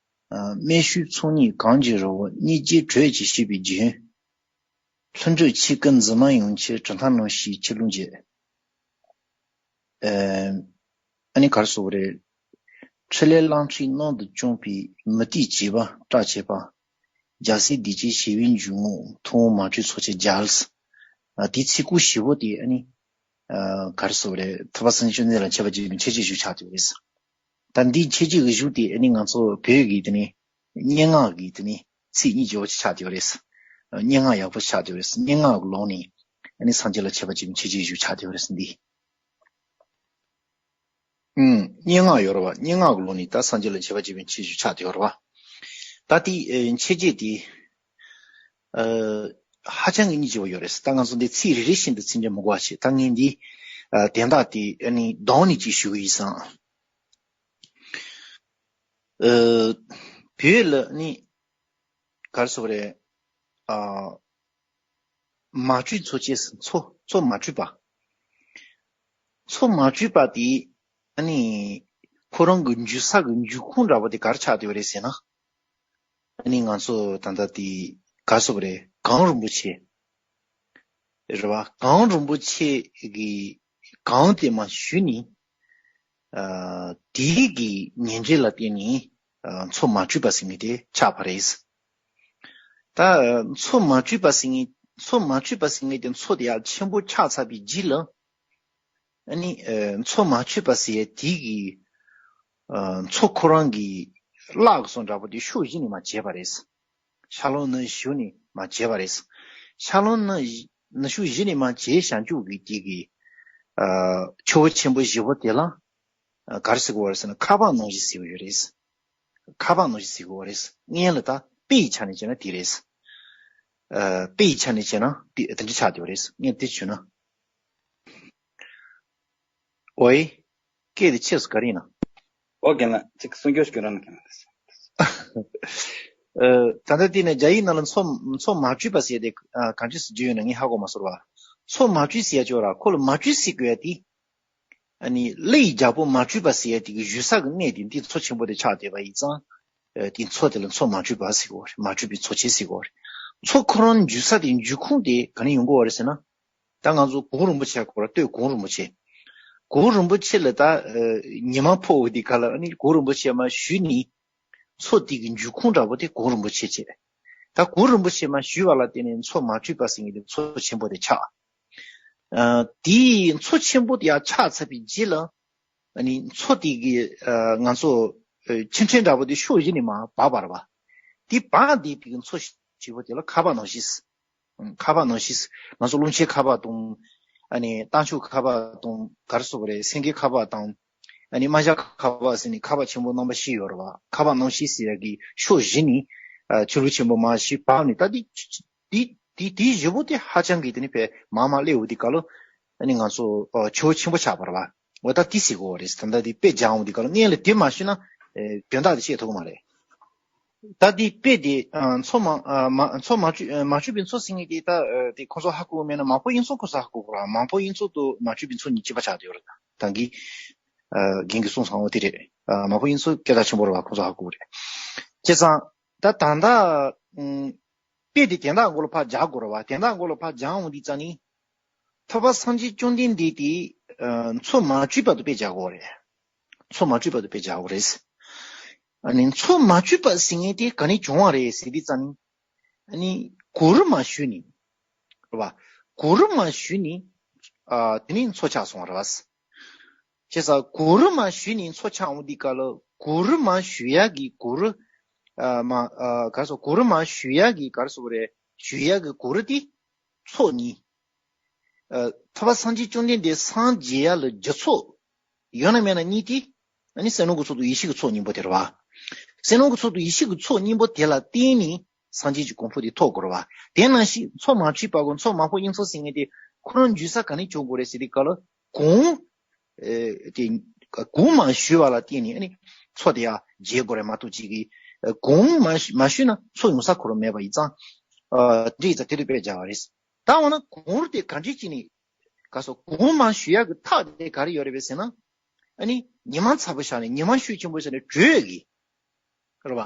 ཨ་སྨྲེ་ཤུལ་ཚོགས་གཉིས་གངས་ཀྱི་རི་བོ། སྙིང་རྗེའི་དྲོད་ཀྱིས་ཞུས་པའི་རྒྱུན། ལྷུན་གྲུབ་ཆོས་སྐུ་འཛིན་མ་ཡོང་ཕྱིར། གྲུབ་མཐའ་རྣམ་བཞིའི་ཆུ་ཀླུང་བརྒྱད། ཨ་ཨ་ནི་ག་རེ་ཟེར་དགོས་རེད། ཕྲིན་ལས་རླུང་འཕྲིན་གནམ་དུ་བསྐྱོད་པའི། མུ་སྟེགས་བྱིས་པ་སྐྲག་བྱེད་པ། རྒྱལ་སྲས་བདེ་ཆེན་ཞི་བའི་འཇུག་ངོགས། ཐུབ་དབང་མ་བཅོས་ཚོགས་ཆེན་རྒྱལ། ཨ་དེའི་ཚིག་རྐང་བཞི་པོ་དེ་ཨ་ནི་ཨ་ག་རེ་ཟེར་དགོས་རེད། ཐུབ་པ་སངས་རྒྱས་བཅོམ་ལྡན་འདས་ལ་འཆད་པ་བྱེད་པའི་འཆད་བྱེད་ཞིག་ཆགས་བསྡད་ཡོད་རེད། ད་འདིའི་འཆད་བྱེད་ཀྱི་གཞུང་དེ་ཨ་ནི་ང་ཚོ་བོད་ཀྱི་དེ་ནི་སྙན་ངག་གི་དེ་ནི་ཚིག་སྙིང་རྗེ་པོ་ཅིག་ཆགས་བསྡད་ཡོད་རེད། སྙན་ངག་ཡག་པོ་ཆགས་བསྡད་ཡོད་རེད། སྙན་ངག་གི་ལུང་ནས་ཨ་ནི་སངས་རྒྱས་ལ་འཆད་པ་བྱེད་པའི་འཆད་བྱེད་ཞིག་ཆགས་བསྡད་ཡོད་རེད་འདི། ཨུམ། སྙན་ངག་ཡོད་རེད་བ། སྙན་ངག་གི་ལུང་ནས་ད་སངས་རྒྱས་ལ་འཆད་པ་བྱེད་པའི་འཆད་བྱེད་ཆགས་བསྡད་ཡོད་རེད་བ། ད་དེ་ཨེ་འཆད་བྱེད་དེ་ཨ་ཧ་ཅང་གི་སྙིང་རྗེ་པོ་ཡོད་རེད། ད་ང་ཚོ་འདི་ཚིག་རེ་རེ་བཞིན་དུ་ཚིག་འགྲེལ་མི་དགོས་པ་བྱས། ད་ངས་འདི་ཨ་དོན་དག་དེ་ཨ་ནི་གདོང་ནས་ཅིག་ཞུ་གི་ཡིན་སང་། ཨ་བོད་ལ་ནི་ག་རེ་ཟེར་དགོས་རེད། ཨ་མ་བཅོས་ཚོགས་ཆེན། མཚོ་མཚོ་མ་བཅོས་པ། མཚོ་མ་བཅོས་པ་དེ་ཨ་ནི་ཁོ་རང་གི་འཇུག་ས་གི་འཇུག་ཁུངས་འདྲ་པོ་དེ་ག་རེ་ཆགས་བསྡད་ཡོད་རེད་ཟེར་ན། ཨ་ནི་ང་ཚོ་ད་ལྟ་དེ་ག་རེ་ཟེར་དགོས་རེད། གངས་རིན་པོ་ཆེ་རེད་བ། གངས་རིན་པོ་ཆེ་གི་གངས་དེ་མར་ཞུ་ནས་ཨ་དེའི་གི་ཉེ་འབྲེལ་ལ་བརྟེན་ནས་ཨ་མཚོ་མ་བཅོས་པ་ཟེར་མཁན་དེ་ཆགས་པ་རེད། ད་ཨ་མཚོ་མ་བཅོས་པ་ཟེར་མཁན། མཚོ་མ་བཅོས་པ་ཟེར་མཁན་དེ་མཚོ་དེ་ཡར་ཆེན་པོ་ཆགས་ཚར་བའི་རྗེས་ལ་ཨ་ནི་ཨ་མཚོ་མ་བཅོས་པ་ཟེར་ཡ་དེ་གི་ཨ་མཚོ་ཁོ་རང་གི་གླགས་སོགས་འདྲ་པོ་དེ་ཕྱོགས་བཞི་ནས་མར་བྱས་པ་རེད། ཤར་ལྷོ་ནུབ་བཞི་ནས་མར་བྱས་པ་རེད། ཤར་ལྷོ་ནུབ་ནུབ་ཕྱོགས་བཞི་ནས་མར་བྱས་བཞག་རྒྱུ་གི་དེ་གི་ཨ་ཆུ་བོ་ཆེན་པོ་བཞི་པོ་དེ་ལ་ཨ་ག་རེ་ཟེར་དགོས་རེད་ཟེར་ན། ཁ་འབག་ནང་བཞིན་ཟེར་གྱི་ཡོད་རེད། ཁ་འབག་ནང་བཞིན་ཟེར་གྱི་ཡོད་རེད། སྔོན་ལ་ད་དཔེ་ཡི་ཆ་ནས་བྱས་ན་དེ་རེད། ཨ་དཔེ་ཡི་ཆ་ནས་བྱས་ན་དེ་དེ་འདྲ་ཆགས་བསྡད་ཡོད་རེད། སྔོན་དེ་བྱུང་ན། ཨོའི། སྐད་དེ་ཆེ་སུ་ག་རེ་ཡིན་ན། ཨོ་རྒན་ལགས། ཅིག་གསུང་སྐྱོར་ཞིག་རང་གི་ཨ་ད་ལྟ་དེ་ནས་རྒྱ་ཡིག་ནང་ལ་མཚོ་མཚོ་མ་བཅོས་པ་ཟེར་དེ་ཨ་གང་ཅི་སུ་བརྗོད་ཡོད་ན་ངས་ཧ་གོ་མ་སོང་བ། མཚོ་མ་བཅོས་ཟེར་ཡ་ཅིག་ཡོད་ར། ཁོ་ལ་མ་བཅོས་ཟེར་དགོས་ཡ་དེ། ཨ་ནི་གླུ་ཡི་རྒྱལ་པོ་མ་བཅོས་པ་ཟེར་ཡ་དེ་གི་བཞུགས་ས་གི་གནས་དེ་འདི་མཚོ་ཆེན་པོ་དེ་ཆགས་བསྡད་པ་ཡིན་ཙང་། ཨ་དེ་མཚོ་དེ་ལ་མཚོ་མ་བཅོས་པ་ཟེར་གོ་རེད། མ་བཅོས་པའི་མཚོ་ཆེན་ཟེར་གོ་རེད། མཚོ་ཁོ་རང་འཇུག་ས་དེ་འཇུག་ཁུངས་དེ་ག་ནས་ཡོང་གི་ཡོད་རེད་ཟེར་ན། ད་ང་ཚོ་གུ་རུ་རིན་པོ་ཆེ་གོ་ར་སྟོད་གུ་རུ་རིན་པོ་ཆེ། གུ་རུ་རིན་པོ་ཆེ་ལ་ད་ཨ་ཉི་མ་ཕོག་འོ་དེ་ག་ལ་ཨ་ནི་གུ་རུ་རིན་པོ་ཆེ་མར་བཞུད་ནས། མཚོ་དེ་གི་འཇུག་ཁུངས་འདྲ་པོ་དེ་གུ་རུ་རིན་པོ་ཆེ་བྱས། ད་གུ་རུ་རིན་པོ་ཆེ་མར་བཞུད་པ་ལ་བརྟེན་ནས་མཚོ་མ་བཅོས་པ་ཟེར་མཁན་དེ་མཚོ་ཆེན་པོ་དེ་ཆགས། ཨ་དེའི་མཚོ་ཆེན་པོ་དེ་ཡར་ཆགས་ཚར་བའི་རྗེས་ལ། ཨ་ནི་མཚོ་དེ་གི་ཨ་ང་ཚོ་ཨ་ཆུ་ཕྲན་འདྲ་པོ་དེ་ཕྱོགས་བཞི་ནས་མར་འབབ་པ་རེད་པ། དེ་འབབ་བསྡད་པའི་མཚོ་ཞེས་པ་དེ་ལ་ཁ་བ་ནང་བཞིན། ཁ་བ་ནང་བཞིན། ང་ཚོ་ཀླུང་ཆེན་ཁ་བ་དང་། ཨ་ནི་རྟ་མཆོག་ཁ་བ་དང་ག་རེ་ཟེར་དགོས་རེད། སེང་གེ་ཁ་བ་དང་། ཨ་ནི་རྨ་བྱ་ཁ་བ་ཟེར་ནས་ཁ་བ་ཆེན་པོ་རྣམ་པ་བཞི་ཡོད་རེད་པ། ཁ་བ་ནང་བཞིན་ཟེར་ཡ་གི་ཕྱོགས་བཞི་ནས་ཨ་ཆུ་ལུད་ཆེན་པོ་མར་བཞི་འབབ་ནས། ད་འདི་འདི་འདི་འདི་བཞི་པོ་དེ་ཧ་ཅང་གི་དེ་ནི་བས་མར་མར་སླེབས་འོ་དེ་ག་ལ་ཨ་ནི་ང་ཚོ་ཨ་ཆུ་བོ་ཆེན་པོ་ཆགས་པ་རེད་པ། འོ་ད་དེ་ཟེར་དགོས་པ་རེད། ད་ལྟ་དེ་དཔེ་སྦྱང་འོ་དེ་ག་ལ་སྔོན་ལ་དེ་མ་ཞུས་ན་ཨེ་དོན་དག་དེ་ཤེས་ཐུབ་ཀྱི་མ་རེད། ད་འདི་དཔེ་དེ་ཨ་མཚོ་མ་ཨ་མ་མཚོ་མ་བཅོས་ཨ་མ་བཅོས་པའི་མཚོ་ཟེར་མཁན་དེ་ད་ཨ་དེ་ཁོང་ཚོ་ཧ་གོ་གི་མེད་ན་མ་ཕོ་དབྱིངས་མཚོ་ཁོང་ཚོ་ཧ་གོ་གི་རེད། མ་ཕོ་དབྱིངས་མཚོ་དང་མ་བཅོས་པའི་མཚོ་གཉིས་གཅིག་པ་ཆགས་བསྡད་ཡོད་རེད། ད་གིན་ཨ་རྒན་གྱིས་གསུངས་སོང་བ་དེ་རེད། ཨ་མ་ཕོ་དབྱིངས་མཚོ་སྐད་གྲགས་ཆེན་པོ་རེད་པ། ཁོང་ཚོ་ཧ་གོ་གི་རེད། བྱས་ཙང་ད་ད་ལྟ་ཨ་དཔེ་དེ་དོན་དག་མགོ་ལ་ཕར་རྒྱག་དགོས་རེད་པ། དོན་དག་མགོ་ལ་ཕར་རྒྱག་འོང་དུས་ཙང་ནི། ཐུབ་པ་སངས་རྒྱས་བཅོམ་ལྡན་འདས་དེ་ཨ་མཚོ་མ་བཅོས་པ་དང་དཔེ་སྦྱར་དགོས་རེད། མཚོ་མ་བཅོས་པ་དང་དཔེ་སྦྱར་དགོས་རེད། ཨ་ནི་མཚོ་མ་བཅོས་པ་ཟེར་མཁན་དེ་ག་ནས་བྱུང་བ་རེད་ཟེར་དུས་ཙང་ནི། ཨ་ནི་གུ་རུ་མར་བཞུད་ནས། རེད་པ། གུ་རུ་མར་བཞུད་ནས་ཨ་དེ་ནས་མཚོ་ཆགས་སོང་བ་རེད་པ། བྱས་ཙང་གུ་རུ་མར་བཞུད་ནས་མཚོ་ཆགས་འོང་དུས་སྐབས་ལ་གུ་རུ་མར་བཞུད་ཡག་གི་གུ་རུ། ཨ་མ་ཨ་ག་རེ་ཟེར། གུ་རུ་མར་བཞུད་ཡག་གི་ག་རེ་ཟེར་དགོས་རེད། བཞུད་ཡག་གི་གུ་རུ་དེ་མཚོ་ཉིད། ཨ་ཐུབ་པ་སངས་རྒྱས་བཅོམ་ལྡན་འདས་སངས་རྒྱས་ཡག་ལ་རྒྱུ་ཚོགས་ཡོད་ན་མེད་ན་གཉིས་ཏེ། ཨ་ནི་སེམས་ལམ་གྱི་ཚོགས་དང་ཡེ་ཤེས་ཀྱི་ཚོགས་གཉིས་པོ་དེ་རེད་པ། སེམས་ལམ་གྱི་ཚོགས་དང་ཡེ་ཤེས་ཀྱི་ཚོགས་གཉིས་པོ་དེ་ལ་བརྟེན་ནས་སངས་རྒྱས་ཀྱི་གོ་འཕང་དེ་ཐོབ་དགོས་རེད་པ། དེ་ནང་བཞིན་མཚོ་མ་བཅོས་པ་གོ་མཚོ་མ་ཕོ་དབྱིངས་མཚོ་ཟེར་མཁན་དེ་ཁོ་རང་འཇུག་ས་ག་ནས་བྱུང་དགོས་རེད་ཟེར་དུས་སྐབས་ལ་གུ་རུ་ཨེ་དེ་གུ་རུ་མར་བཞུད་པ་ལ་བརྟེན་ནས་ཨ་ནི་མཚོ་དེ་ཡར་རྒྱས་དགོས་རེད་མ་གཏོགས་ཅིག་གིས་ཨ་གུ་རུ་མར་མ་བཞུད་ན་མཚོ་ཡོང་ས་ཁོ་རང་མེད་པ་ཡིན་ཙང་། ཨ་འདི་ཡིན་ཙང་དེ་དུ་དཔེ་སྦྱར་བ་རེད། ད་འོ་ན་གུ་རུ་དེ་ག་འདྲས་ཅིག་ནས། ག་སོ་གུ་རུ་མར་བཞུད་ཡག་གི་ཐབས་དེ་ག་རེ་ཡོད་རེད་པས་ཟེར་ན། ཨ་ནི་ཉི་མ་ཚ་པོ་བཞག་ནས་ཉི་མ་ཤུགས་ཆེན་པོ་བཞག་ནས་དྲོད་ཀྱིས། རེད་པ།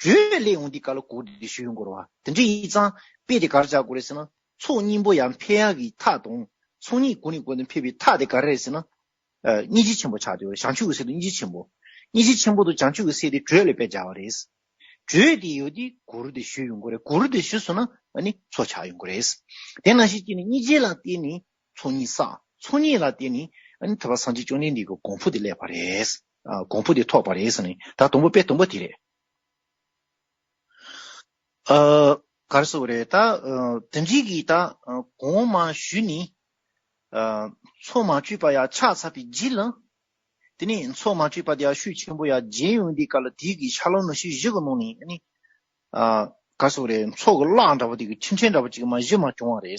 དྲོད་སླེབས་འོང་དུས་སྐབས་ལ་གུ་རུ་དེ་བཞུད་ཡོང་གི་རེད་པ། དེ་འདྲ་ཡིན་ཙང་དཔེ་དེ་ག་རེ་སྦྱར་དགོས་རེད་ཟེར་ན། མཚོ་སྙིང་པོ་ཡར་འཕེལ་ཡག་གི་ཐབས་དང་མཚོ་སྙིང་གུ་ནས་གུ་ནས་འཕེལ་བའི་ཐབས་དེ་ག་རེ་རེད་ཟེར་ན། ཨ་སྙིང་རྗེ་ཆེན་པོ་ཆགས་བསྡད་ཡོད་རེད། བྱང་ཆུབ་ཀྱི་སེམས་དང་སྙིང་རྗེ་ཆེན་པོ། སྙིང་རྗེ་ཆེན་པོ་དང་བྱང་ཆུབ་ཀྱི་སེམས་དེ་དྲོད་ལ་དཔེ་སྦྱར་བ་རེད། དྲོད་དེ་ཡོད་དུས་གུ་རུ་དེ་བཞུད་ཡོང་གི་རེད། གུ་རུ་དེ་བཞུད་སོང་ན་ཨ་ནི་མཚོ་ཆགས་ཡོང་གི་རེད། དེ་ནང་བཞིན་བྱས་ནས་སྙིང་རྗེ་ལ་བརྟེན་ནས་མཚོ་སྙིང་བསགས། མཚོ་སྙིང་ལ་བརྟེན་ནས་ཨ་ནི་ཐུབ་པ་སངས་རྒྱས་བཅོམ་ལྡན་འདས་ཀྱི་གོ་འཕང་དེ་སླེབས་པ་རེད། ཨ་གོ་འཕང་དེ་ཐོབ་པ་རེད་ཟེར་ནས་ད་དང་པོ་དཔེ་དང་པོ་དེ་རེད། ཨ་ག་རེ་ཟེར་དགོས་རེད། ད་ཨ་དེ་འདྲའི་གི་ད་ཨ་གུ་རུ་མར་བཞུད་ནས་ཨ་མཚོ་མ་བཅོས་པ་ཡར་ཆགས་ཚར་བའི་རྗེས་ལ། དེ་ནས་མཚོ་མ་བཅོས་པ་དེ་ཡར་ཤུགས་ཆེན་པོ་ཡར་རྒྱས་ཡོང་དུས་སྐབས་ལ་དེའི་གི་ཆ་ལུགས་ནང་བཞིན་བཞི་གི་ནང་ནས་ཨ་ནི་ཨ་ག་རེ་ཟེར་དགོས་རེད། མཚོ་གི་གླགས་འདྲ་པོ་དེ་གི་ཆུ་ཕྲན་འདྲ་པོ་ཅིག་མར་བཞི་མར་བྱུང་བ་རེད།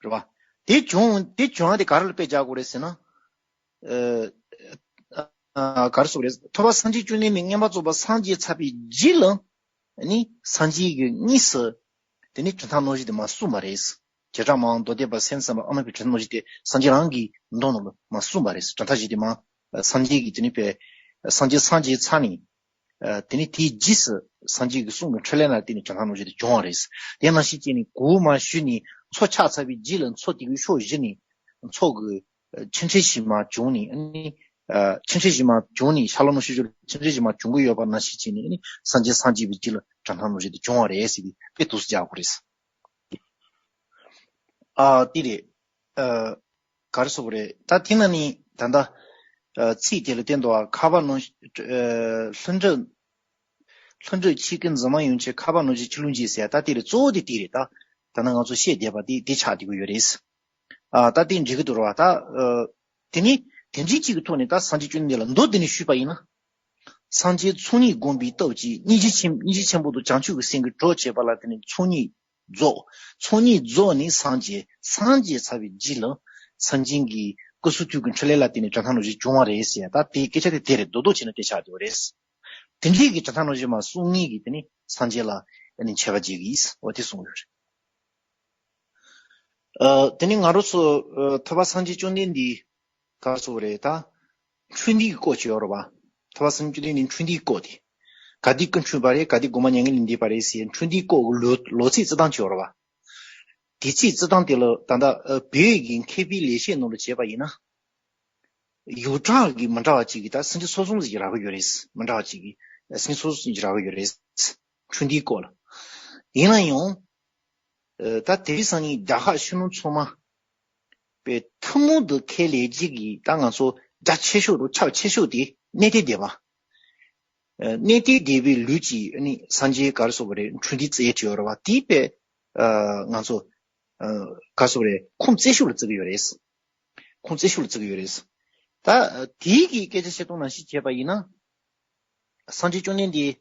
རེད་པ། དེ་བྱུང་དེ་བྱུང་བ་དེ་ག་རེ་ལ་དཔེ་སྦྱར་དགོས་རེད་ཟེར་ན། ཨ་ཨ་ག་རེ་ཟེར་དགོས་རེད། ཐུབ་པ་སངས་རྒྱས་བཅོམ་ལྡན་འདས་མངོན་པར་རྫོགས་པར་སངས་རྒྱས་ཚར་བའི་རྗེས་ལ་ནི་སངས་རྒྱས་ཀྱིས་དངོས་སུ་དེ་ནི་གྲུབ་མཐའ་རྣམ་བཞི་དེ་མར་གསུངས་པ་རེད། བྱེ་བྲག་སྨྲ་བའམ་མདོ་སྡེ་པ་སེམས་ཙམ་པ་ཨ་མ་པའི་གྲུབ་མཐའ་རྣམ་བཞི་དེ་སངས་རྒྱས་རང་གི་མདོ་ནང་ལ་མར་གསུངས་པ་རེད། གྲུབ་མཐའ་བཞི་དེ་མར་སངས་རྒྱས་ཀྱིས་དེ་ནི་པས་སངས་རྒྱས་སངས་རྒྱས་ཚར་ནས། ཨ་དེ་ནི་དེའི་རྗེས་སུ་སངས་རྒྱས་ཀྱི་གསུང་གི་འཕྲིན་ལས་ལ་བརྟེན་ནས་གྲུབ་མཐའ་རྣམ་བཞི་དེ་བྱུང་བ་རེད། དེ་ནང་བཞིན་བྱས་ནས་གུ་རུ་མར་བཞུད་ནས་མཚོ་ཆགས་ཚར་བའི་རྗེས་ལ་མཚོ་དེ་གི་ཕྱོགས་བཞི་ནས་མཚོ་གི་ཨ་ཆུ་ཕྲན་ཞིག་མར་བྱུང་ནས་ཨ་ནི་ཨ་ཆུ་ཕྲན་ཞིག་མར་བྱུང་ནས་ཤར་ལྷོ་ནུབ་ཕྱོགས་བཞི་ལ་ཆུ་ཕྲན་ཞིག་མར་བྱུང་གི་ཡོད་པ་ནང་བཞིན་བྱས་ནས་ཨ་ནི་སངས་རྒྱས་སངས་རྒྱས་པའི་རྗེས་ལ་གྲུབ་མཐའ་རྣམ་བཞི་དེ་བྱུང་བ་རེད་ཟེར་ཏེ་དཔེ་འདུག་སེ་རྒྱག་དགོས་རེད། ཨ་དེ་རེད། ཨ་ག་རེ་ཟེར་དགོས་རེད། ད་དེ་ན་ནི་ད་ལྟ་ཨ་ཚིག་དེ་ལ་བརྟེན་དུ་བ་ཁ་བ་ནང་ཨ་ལྷུན་གྲུབ་ལྷུན་གྲུབ་ཆོས་སྐུའི་འཛིན་མ་ཡན་ཆད་ཁ་བ་ནང་བཞིན་ཆུ་ཀླུང་གཅིག་ཟེར་ཡ་ད་དེ་རེད། གཙོ་བོ་དེ་དེ་རེད། ད་ད་ནི་ང་ཚོ་བཤད་བསྡད་པ་དེ་དེ་ཆགས་བསྡད་ཀྱི་ཡོད་རེད། ཨ་ད་དེ་འགྲིག་གི་འདུག་ར་བ། ད་ཨ་དེ་ནི་དེ་འདྲའི་གཅིག་གི་ཐོག་ནས་ད་སངས་རྒྱས་བཅོམ་ལྡན་འདས་ལ་མདོ་དེ་ནས་ཞུས་པ་ཡིན་ན། སངས་རྒྱས་མཚོ་སྙིང་བསྒོམས་པའི་སྟོབས་ཀྱིས་སྙིང་རྗེ་ཆེན་སྙིང་རྗེ་ཆེན་པོ་དང་བྱང་ཆུབ་ཀྱི་སེམས་ཀྱི་གྲོགས་བྱས་པ་ལ་བརྟེན་ནས་མཚོ་སྙིང་རྫོགས། མཚོ་སྙིང་རྫོགས་ནས་སངས་རྒྱས། སངས་རྒྱས་ཚར་བའི་རྗེས་ལ་སངས་རྒྱས་ཀྱི་སྐུ་གསུང་ཐུགས་ཀྱི་འཕྲིན་ལས་ལ་བརྟེན་ནས་གྲུབ་མཐའ་རྣམ་བཞི་བྱུང་བ་རེད་ཟེར་ཡ། ད་དེའི་སྐད་ཆ་དེ་དེ་རེད། རྡོག་རྡོག་བྱས་ན་དེ་ཆགས་བསྡད་པ་རེད། དེ་འདྲའི་གི་གྲུབ་མཐའ་རྣམ་བཞི་མར་གསུང་མཁན་གྱི་དེ་ནི་སངས་རྒྱས་ལ་ཨ་ནི་མཆོད་པ་བྱེད་ཀྱི་ཡིན། འོ་དེ་གསུངས་ཡོད་རེད། ཨ་དེ་ནི་ང་རང་ཚོ་ཨ་ཐུབ་པ་སངས་རྒྱས་བཅོམ་ལྡན་འདས་ ག་རེ་ཟེར་དགོས་རེད་ད། འཕྲུལ་འདི་གི་སྐོར་ཅིག་ཡོད་རེད་བ། ཐར་པ་སངས་རྒྱས་བཅོམ་ལྡན་འདས་འཕྲུལ་འདི་གི་སྐོར་དེ། ག་དུས་སྐུ་འཁྲུངས་པ་རེད། ག་དུས་དགོངས་པ་མྱ་ངན་ལས་འདས་པ་རེད་ཟེར་འཕྲུལ་འདི་གི་སྐོར་གྱི་ལོ་ལོ་ཚིགས་རྩི་སྟངས་ཅིག་ཡོད་རེད་བ། དེ་ཚིགས་རྩི་སྟངས་དེ་ལ་ད་ལྟ་ཨ་བོད་ཀྱི་མཁས་པའི་ལེགས་བཤད་ནང་ལ་བྱས་པ་ཡིན་ན། ཡུལ་གྲངས་ཀྱི་མི་འདྲ་བ་ཅིག་གིས་ད་སེང་ཁྲི་སོ་གསུམ་ཞིག་རག་གི་ཡོད་རེད། མི་འདྲ་བ་ཅིག་གིས་སེང་ཁྲི་སོ་གསུམ་ཞིག་རག་གི་ཡོད་རེད། འཕྲུལ་འདི་གི་སྐོར་ལ། ཡིན་ན་ཡང་། ཨ་ད་དེ་རིང་སང་ཉིན་རྒྱལ་ཁབ་ཕྱི་ནང་ཚང་མ་པའི་ཐུན་མོང་དུ་ཁས་ལེན་བྱེད་ཀྱི་ད་ང་ཚོ་རྒྱ་ཆེ་ཤོས་དང་ཁྱབ་ཆེ་ཤོས་དེ་གནས་བརྟན་སྡེ་པ། ཨ་གནས་བརྟན་སྡེ་པའི་ལུགས་ཀྱི་ཨ་ནི་སངས་རྒྱས་ག་རེ་ཟེར་དགོས་རེད། འཕྲུལ་འདི་རྩི་ཡས་བྲིས་ཡོད་རེད་བ། དེ་པའི་ཨ་ང་ཚོ་ཨ་ག་རེ་ཟེར་དགོས་རེད། ཁུངས་བཙན་ཤོས་ལ་བརྩི་གི་ཡོད་རེད། ཁུངས་བཙན་ཤོས་ལ་བརྩི་གི་ཡོད་རེད། ད་དེའི་གི་སྐད་ཆ་བཤད་སྟངས་ནང་བཞིན་བྱས་པ་ཡིན་ན། སངས་རྒྱས་བཅོམ་ལྡན་འདས་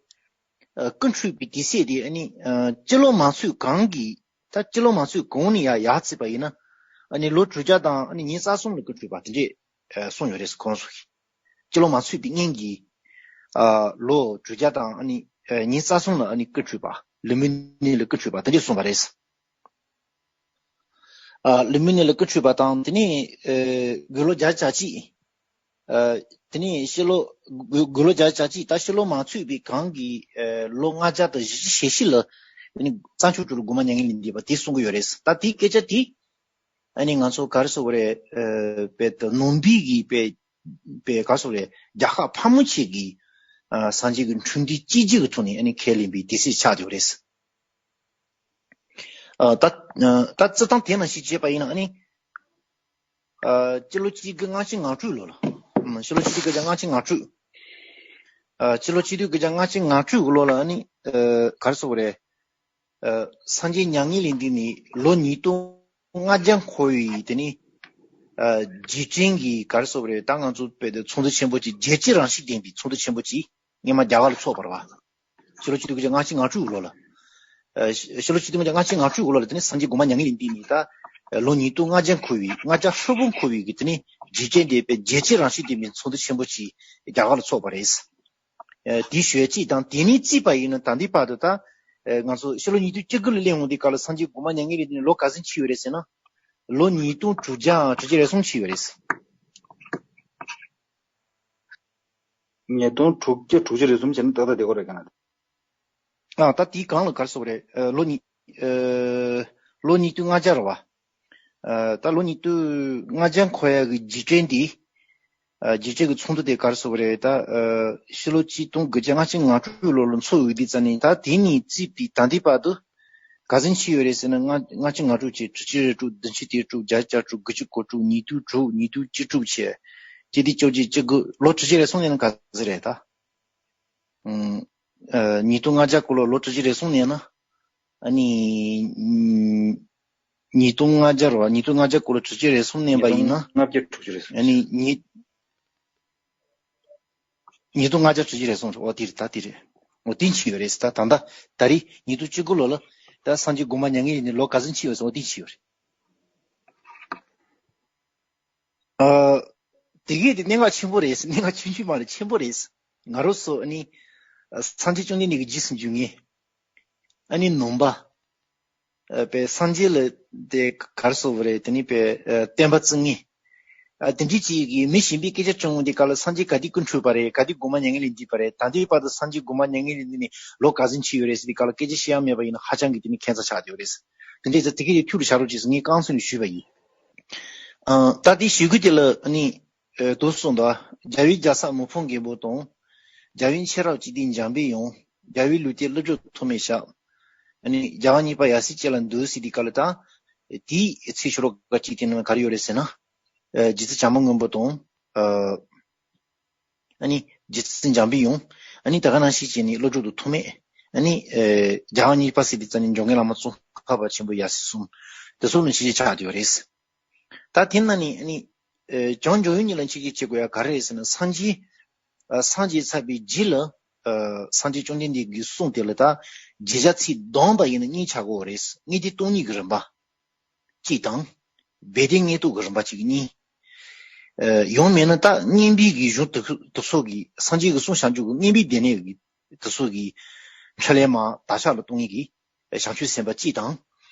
ཨ་སྐུ་འཁྲུངས་པའི་དུས་ཚོད་དེ་ཨ་ནི་ཨ་སྤྱི་ལོ་མང་ཚུགས་གོང་གི། ད་སྤྱི་ལོ་མང་ཚུགས་གོང་ནས་ཡར་ཡར་བརྩིས་པ་ཡིན་ན། ཨ་ནི་ལོ་དྲུག་བརྒྱ་དང་ཨ་ནི་ཉེར་རྩ་གསུམ་ལ་སྐུ་འཁྲུངས་པ་དེ་འདྲས་ཨ་གསུངས་ཡོད་རེད། ཁོང་ཚོ་གིས་སྤྱི་ལོ་མང་ཚུགས་པའི་སྔོན་གྱི་ཨ་ལོ་དྲུག་བརྒྱ་དང་ཨ་ནི་ཨ་ཉེར་རྩ་གསུམ་ལ་ཨ་ནི་སྐུ་འཁྲུངས་པ། ལི་མུ་ནེ་ལ་སྐུ་འཁྲུངས་པ་དེ་འདྲས་གསུངས་པ་རེད། ཨ་ལི་མུ་ནེ་ལ་སྐུ་འཁྲུངས་པ་དང་དེ་ནས་ཨ་དགུང་ལོ་བརྒྱད་ཅུ་གྱ་གཅིག་ཨ་དེ་ནས་ཕྱི་ལོ་དགུ་དགུང་ལོ་བརྒྱད་ཅུ་གྱ་གཅིག་ད་ཕྱི་ལོ་མང་ཚུགས་པའི་གོང་གི་ཨ་ལོ་ལྔ་བརྒྱ་དང་བཞི་བཅུ་ཞེ་བཞི་ལ་ཨ་ནི་རྩྭ་མཆོག་གྲོང་ལ་དགོངས་པ་མྱ་ངན་ལས་འདས་པ་དེ་གསུང་གི་ཡོད་རེད། ད་དེའི་སྐད་ཆ་དེ་ཨ་ནི་ང་ཚོ་ག་རེ་ཟེར་དགོས་རེད། ཨ་དཔེ་ད་ནང་པའི་གི་དཔེ་དཔེ་ག་རེ་ཟེར་དགོས་རེད། རྒྱལ་ཁབ་ཕལ་མོ་ཆེ་གི་ཨ་སངས་རྒྱས་ཀྱི་འཕྲུལ་འདི་གཅིག་གྱུར་གྱི་ཐོག་ནས་ཨ་ནི་ཁས་ལེན་པའི་དུས་ཚོད་ཆགས་བསྡད་ཡོད་རེད། ཨ་ད་ཨ་ད་རྩི་སྟངས་དེ་ནང་བཞིན་བྱས་པ་ཡིན་ན་ཨ་ནི། ཨ་སྤྱི་ལོ་གཅིག་དགུ་ལྔ་བཅུ་ང་དྲུག་ལོ་ལ། ཨམ་སྤྱི་ལོ་གཅིག་དགུ་དགུ་བརྒྱ་ལྔ་བཅུ་ང་དྲུག་ཨ་སྤྱི་ལོ་གཅིག་དགུ་དགུ་བརྒྱ་ལྔ་བཅུ་ང་དྲུག་ལོ་ལ་ཨ་ནི་ཨ་ག་རེ་ཟེར་དགོས་རེད། ཨ་སངས་རྒྱས་མྱ་ངན་ལས་འདས་ནས་ལོ་ཉིས་སྟོང་ལྔ་བརྒྱ་འཁོར་བའི་དེ་ནི་ཨ་རྗེས་དྲན་གྱི་ག་རེ་ཟེར་དགོས་རེད། ད་ང་ཚོ་དཔེ་དེ་ཚོགས་འདུ་ཆེན་པོ་ཅིག་རྒྱལ་སྤྱི་རང་བཞིན་ལྡན་པའི་ཚོགས་འདུ་ཆེན་པོ་ཅིག་སྔོན་མ་རྒྱ་གར་ལ་ཚོགས་པ་རེད་བ། ཕྱི་ལོ་ཆིག་སྟོང་དགུ་བརྒྱ་ལྔ་བཅུ་ང་དྲུག་ལོ་ལ། ཨ་ཕྱི་ལོ་ཆིག་སྟོང་དགུ་བརྒྱ་ལྔ་བཅུ་ང་དྲུག་ལོ་ལ་དེ་ནི་སངས་རྒྱས་དགོངས་པ་མྱ་ངན་ལས་འདས་ནས་ད་ལོ་ཉིས་སྟོང་ལྔ་བརྒྱ་འཁོར་བའི་ལྔ་བརྒྱ་ཧྲིལ་པོ་འཁོར་བའི་གི་དེ་ནི་རྗེས་དྲན་དེ་དཔེ་རྒྱལ་སྤྱི་རང་བཞིན་ལྡན་པའི་ཚོགས་འདུ་ཆེན་པོ་ཅིག་རྒྱ་གར་ལ་ཚོགས་པ་རེད། ཨ་དེའི་ཞོལ་གཅིག་དང་དེ་ནས་བརྩིས་པ་ཡིན་ན་ད་ལྟའི་བར་དུ་ད་ཨ་ང་ཚོ་ཕྱི་ལོ་ཉིས་སྟོང་བཅུ་དགུ་ལ་སླེབས་འོང་དུས་སྐབས་ལ་སངས་རྒྱས་དགོངས་པ་མྱ་ངན་ལས་འདས་ནས་ལོ་ག་ཚོད་ཕྱིན་ཡོད་རེད་ཟེར་ན། ལོ་ཉིས་སྟོང་དྲུག་བརྒྱ་དྲུག་ཅུ་རེ་གསུམ་ཕྱིན་ཡོད་རེད། ཉིས་སྟོང་དྲུག་བརྒྱ་དྲུག་ཅུ་རེ་གསུམ་བྱས་ན་ཏག་ཏག་བསྡད་ཀྱི་རེད་ག་ན། ཨ་ད་དེའི་སྒང་ལ་ག་རེ་ཟེར་དགོས་རེད། ཨ་ལོ་ཉིས་ཨ་ལོ་ཉིས་སྟོང་ལྔ་བརྒྱ་རེད་བ། ཨ་ད་ལོ་ཉིས་སྟོང་ལྔ་བརྒྱ་འཁོར་ཡག་གི་རྗེས་དྲན་དེ། ཨ་རྗེས་དྲན་གྱི་ཚོགས་འདུ་དེ་ག་རེ་ཟེར་དགོས་རེད། ད་ཨ་ཕྱི་ལོ་ཆིག་སྟོང་དགུ་བརྒྱ་ལྔ་བཅུ་ང་དྲུག་ལོ་ལ་འཚོགས་ཡོད་དུས་ཙ་ནས་ད་དེ་ནས་བརྩིས་ཏེ་ད་ལྟའི་བར་དུ་ག་ཚོད་ཕྱིན་ཡོད་རེད་ཟེར་ན། ལྔ་ལྔ་བཅུ་ང་དྲུག་བྱས། དྲུག་ཅུ་རེ་དྲུག་བདུན་ཅུ་དོན་དྲུག་བརྒྱད་ཅུ་གྱ་དྲུག་དགུ་བཅུ་གོ་དྲུག་ཉིས་སྟོང་དྲུག་ཉིས་སྟོང་བཅུ་དྲུག་བྱས། བཅུ་བདུན་བཅོ་བརྒྱད་བཅུ་དགུ་ལོ་དྲུག་ཅུ་རེ་གསུམ་ལ་ཡིན་ན་ག་ཚོད་རེད་ད། ཨ་ཉིས་སྟོང་ལྔ་བརྒྱ་གོ་ལོ་ལོ་དྲུག་ཅུ་རེ་གསུམ་ནས་ན། ཨ་ནི། ཉིས་སྟོང་ལྔ་བརྒྱ་རེད་བ། ཉིས་སྟོང་ལྔ་བརྒྱ་གོ་ལོ་དྲུག་ཅུ་རེ་གསུམ་ནས་པ་ཡིན་ན། ལྔ་བརྒྱ་དྲུག་ཅུ་རེ་གསུམ། ཨ་ནི་ཉིས། ཉིས་སྟོང་ལྔ་བརྒྱ་དྲུག་ཅུ་རེ་གསུམ་རེད། འོ་དེ་རེད། ད་དེ་རེད། འོ་དེ་ཕྱིན་ཡོད་རེད། ད་ད་ལྟ་ད་རེས་ཉིས་སྟོང་བཅུ་དགུ་ལོ་ལ་ད་སངས་རྒྱས་དགོངས་པ་མྱ་ངན་ལས་འདས་ནས་ལོ་ག་ཚོད་ཕྱིན་ཡོད་ཟེར། འོ་དེ་ཕྱིན་ཡོད་རེད། ཨ། དེ་གས་དེ་གནད་འགག་ཆེན་པོ་རེད། གནད་འགག་ཆུང་ཆུང་མ་རེད། ཆེན་པོ་རེད། ང་རང་ཚོ་ཨ་ནི། ཨ་སངས་རྒྱས་བཅོམ་ལྡན་འདས་ཀྱི་རྗེས་སུ་འཇུག་མཁན། ཨ་ནི་ནང་པ། ཨ་པའི་སངས་རྒྱས་ལ་དེ་ག་རེ་ཟེར་དགོས་རེད། དེ་ནི་པའི་ཨ་བསྟན་པ་བཙུགས་མཁན། ཨ་དེ་འདྲ་ཅིག་གིས་མི་གཞན་པའི་སྐད་ཆ་བྱུང་འོང་དུས་སྐབས་ལ་སངས་རྒྱས་ག་དུས་སྐུ་འཁྲུངས་པ་རེད། ག་དུས་དགོངས་པ་མྱ་ངན་ལས་འདས་པ་རེད། ད་ལྟའི་བར་དུ་སངས་རྒྱས་དགོངས་པ་མྱ་ངན་ལས་འདས་ནས་ལོ་ག་ཚོད་ཕྱིན་ཡོད་རེད་ཟེར་དུས་སྐབས་ལ་སྐད་ཆ་བཤད་ཡ་མེད་པ་ཡིན་ན་ཧ་ཅང་གི་དེ་ནི་ཁྱད་མཚར་ཆགས་བསྡད་ཡོད་རེད། དེ་འདྲ་ཙང་དེ་གས་དེ་ཐུགས་ལ་བཞག་རོགས་གྱིས་ཟེར་ངས་རྐང་སོང་ནས་ཞུས་པ་ཡིན། ཨ་ད་དེ་ཞུ་རྒྱུ་དེ་ལ་ཨ་ནི། ཨ་དུ་སོང་ད། རྒྱལ་བའི་རྒྱལ་ཚབ་མི་ཕམ་རྒད་པོ་དང་། རྒྱལ་བའི་མཆོག་རབ་སྤྱི་ཏི་འཇམ་པའི་དབྱངས། རྒྱལ་བའི་ལུས་རྟེན་ཀླུ་སྒྲུབ་ཐོགས་མེད་ཞབས། ཨ་ནི་རྒྱལ་བ་གཉིས་པ་ཡབ་སྲས་བཅས་ལ་འདུད་ཟེར་དུས་སྐབས་ལ་ད། དེའི་ཚིག་ཤོ་ལོ་ཀ་གཅིག་དེ་ནང་ག་རེ་ཡོད་རེད་ཟེར་ན། ཨ་རྗེ་བཙུན་བྱམས་པ་མགོན་པོ་དང་། ཨ་ཨ་ནི་རྗེ་བཙུན་འཇམ་པའི་དབྱངས། ཨ་ནི་ད་ག་ནང་བཞིན་བྱས་ནས་ཀླུ་སྒྲུབ་ཏུ་ཐོགས་མེད། ཨ་ནི་ཨ་རྒྱལ་བ་གཉིས་པ་ཟེར་དུས་ཙམ་ནས་འཇམ་མགོན་བླ་མ་ཙོང་ཁ་པ་ཆེན་པོ་ཡབ་སྲས་གསུམ། དེ་ཚོ་ནང་བཞིན་ཆགས་བསྡད་ཡོད་རེད། ད་དེ་ན་ནི་ཨ་ནི་ཨ་བྱང་ཆུབ་ཡོན་གཉིས་ལ་ཆེད་ཀྱི་བྱེད་དགོས་ཡ་ག་རེ་རེད་ཟེར་ན། སངས་རྒྱས་ཨ་སངས་རྒྱས་ཚར་བའི་རྗེས་ལ་ཨ་སངས་རྒྱས་བཅོམ་ལྡན་འདས་ཀྱི་གསུང་དེ་ལ་ད་རྗེས་བྱ་ཚིག་བསྡོམས་པ་ཡིན་ན་གཉིས་ཆགས་ཀྱི་ཡོད་རེད། གཉིས་དེ་སྟོང་ཉིད་ཀྱི་རིམ་པ། གཅིག་དང་། སྦས་དོན་དངོས་རྟོགས་ཀྱི་རིམ་པ་གཅིག་གཉིས། ཨ་ཡང་མིན་ན་ད་སྙན་པའི་གི་གཞུང་དེ་དེ་ཚོ་གི་སངས་རྒྱས་ཀྱི་གསུང་བྱང་ཆུབ་ཀྱི་སྙན་པའི་སྡེ་སྣོད་ཀྱི་དེ་ཚོ་གི་འཕྲིན་ལས་མ་དག་ཆ་ལ་གཏོང་ཡས་ཀྱི་བྱང་ཆུབ་སེམས་དཔའ་གཅིག་དང་།